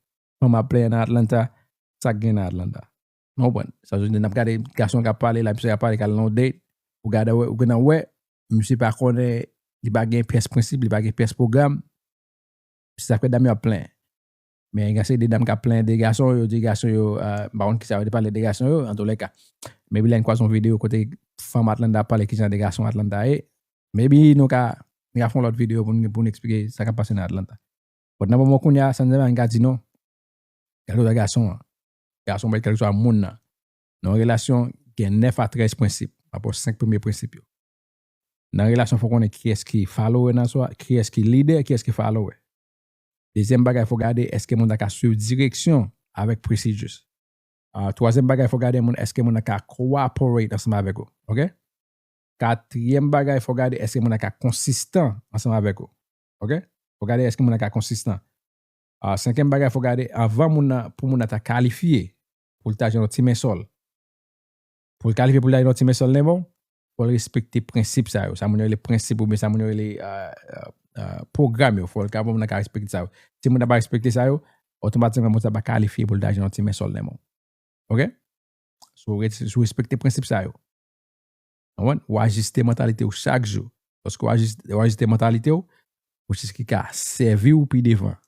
fanm ap plenyen nan Atlanta. Sa k gen nan Atlanta? Nou konprann? Sa vle di, n ap gade gason k ap pale la, misye ap pale, k al nan yon date, ou gade, ou gentan wè, misye pa konnen, li pa gen pyès prensip, li pa gen pyès pwogram. Se sa k fè dam yo ap plenyen. Men gen seri de dam k ap plenyen de gason, yo di gason yo, euh, m pa konn kisa yo te pale de gason yo, antoulèka. Maybe lè n kwaze yon videyo kote fanm Atlanta ap pale kijan de gason Atlanta ye, maybe nou ka, nou ka fè yon lòt videyo pou n, pou n eksplike sa k ap pase nan Atlanta. But nan moman kounye a, sa n ka di non. Kèlkeswa gason an, gason mwen, kèlkeswa moun nan, nan yon relasyon, gen nèf a trèz prensip, pa rapò senk premye prensip yo. Nan relasyon, fò konnen kiyès ki follower nan swa, kiyès ki lidè, kiyès ki follower. Dezyèm bagay, fò gade èske moun nan ka swiv direksyon avèk procedures. Ah, twazyèm bagay, fò gade moun, èske moun nan ka cooperate ansanm avèk ou. Oke? Katriyèm bagay, fò gade èske moun nan ka konsistan ansanm avèk ou. Oke? Fò gade èske moun nan ka konsistan. Ah, senkyèm bagay, fò gade anvan moun nan, pou moun nan ta kalifye pou l ta jwenn yon ti men sòl. Pou l kalifye pou l ta jwenn yon ti men sòl nan men w, fò l respekte prensip sa yo. Sa moun yo rele prensip oubyen sa moun yo rele, euh, euh, euh, pwogram yo. Fò l ka, moun nan ka respekte sa yo. Si moun nan pa respekte sa yo, otomatikman moun sa pa kalifye pou l ta jwenn yon ti men sòl nan men w. Oke? Si w res-, si w respekte prensip sa yo. Konprann? Ou ajiste mantalite w chak jou. Paske ou ajis-, ou ajiste mantalite w, ou se ki ka sèvi w pi devan.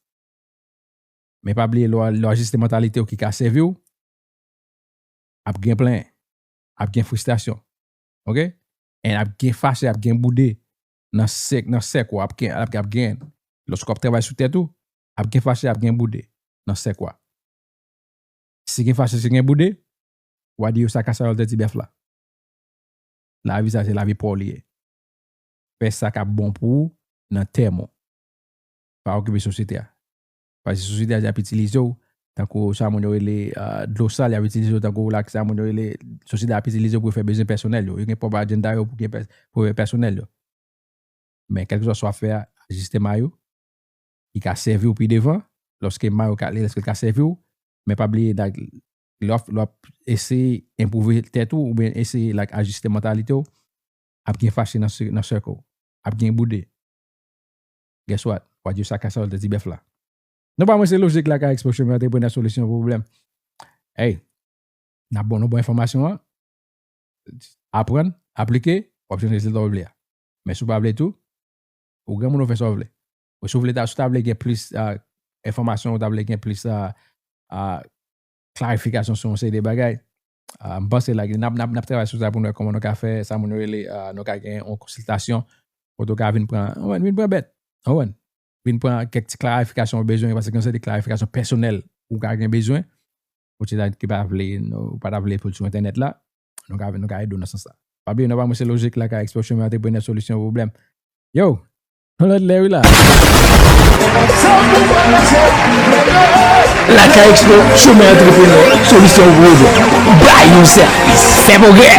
Men pa bliye, lè w, lè w ajiste mantalite w ki ka sèvi w, ap gen plenyen, ap gen fristrasyon. Oke? And ap gen fache, ap gen boude nan sèk, nan sèk ou, ap gen, ap, ap gen. Lòske w ap travay sou tèt ou, ap gen fache, ap gen boude nan sèk ou a. Si gen fache, si gen boude, w a di yo sa kasayòl tèt ti bèf la. Lavi sa se lavi pa w li ye. Fè sa k ap bon pou ou nan tèm ou. Pa okipe sosyete a. Paske sosyete a, y ap itilize w tankou sa moun yo rele, ah, dlo sal, y ap itilize w tankou lak sa moun yo rele, sosyete a ap itilize w pou yo fè bezwen pèsonèl yo. Yo gen pwòp ajanda yo pou gen pè-, pou yo fè pèsonèl yo. Men kèlkeswa sa w ap fè a, ajiste may ou, ki ka sèvi w pi devan, lòske may ou ka, lòske l ka sèvi w, men pa bliye, like, lè w ap, lè w ap eseye enpwouve tèt ou, oubyen eseye, like, ajiste mantalite w, ap gen fache nan sè-, nan sèk ou, ap gen boude. Guess what? W a di yo sa kasayòl tèt ti bèf la. Non pa mwen, se Lojik Lakay Expo, chemen antreprenè, solisyon pwoblèm. Hey, n ap ban nou bon enfòmasyon an, aprann, aplike, w ap jwenn rezilta w vle a. Men si w pa vle tou, ou granmoun, ou fè sa w vle. Ou si w vle ta, si w ta vle gen plis, ah, enfòmasyon, ou ta vle gen plis, ah, ah, klarifikasyon sou yon seri de bagay, ah, m panse la, n ap, n ap, n ap travay sou sa pou nou wè kòman nou ka fè, sa moun yo rele, ah, nou ka gen yon konsiltasyon, kote w ka vin pran, w konprann, vin pran bèt, w konprann, vin pran kèk ti klarifikasyon ou bezwen, paske gen yon seri de klarifikasyon pèsonèl ou ka gen bezwen, ou ti ki pa vle, nou pa ta vle pou l sou entènèt la, nou ka, nou ka ede w nan sans sa. Pa bliye, non pa mwen, se Lojik Lakay Expo, chemen antreprenè, solisyon pwoblèm. Yo, yon lòt lè wi la. Lakay Expo, chemen antreprenè, solisyon pwoblèm. Bay yon sèvis, fè pwogrè.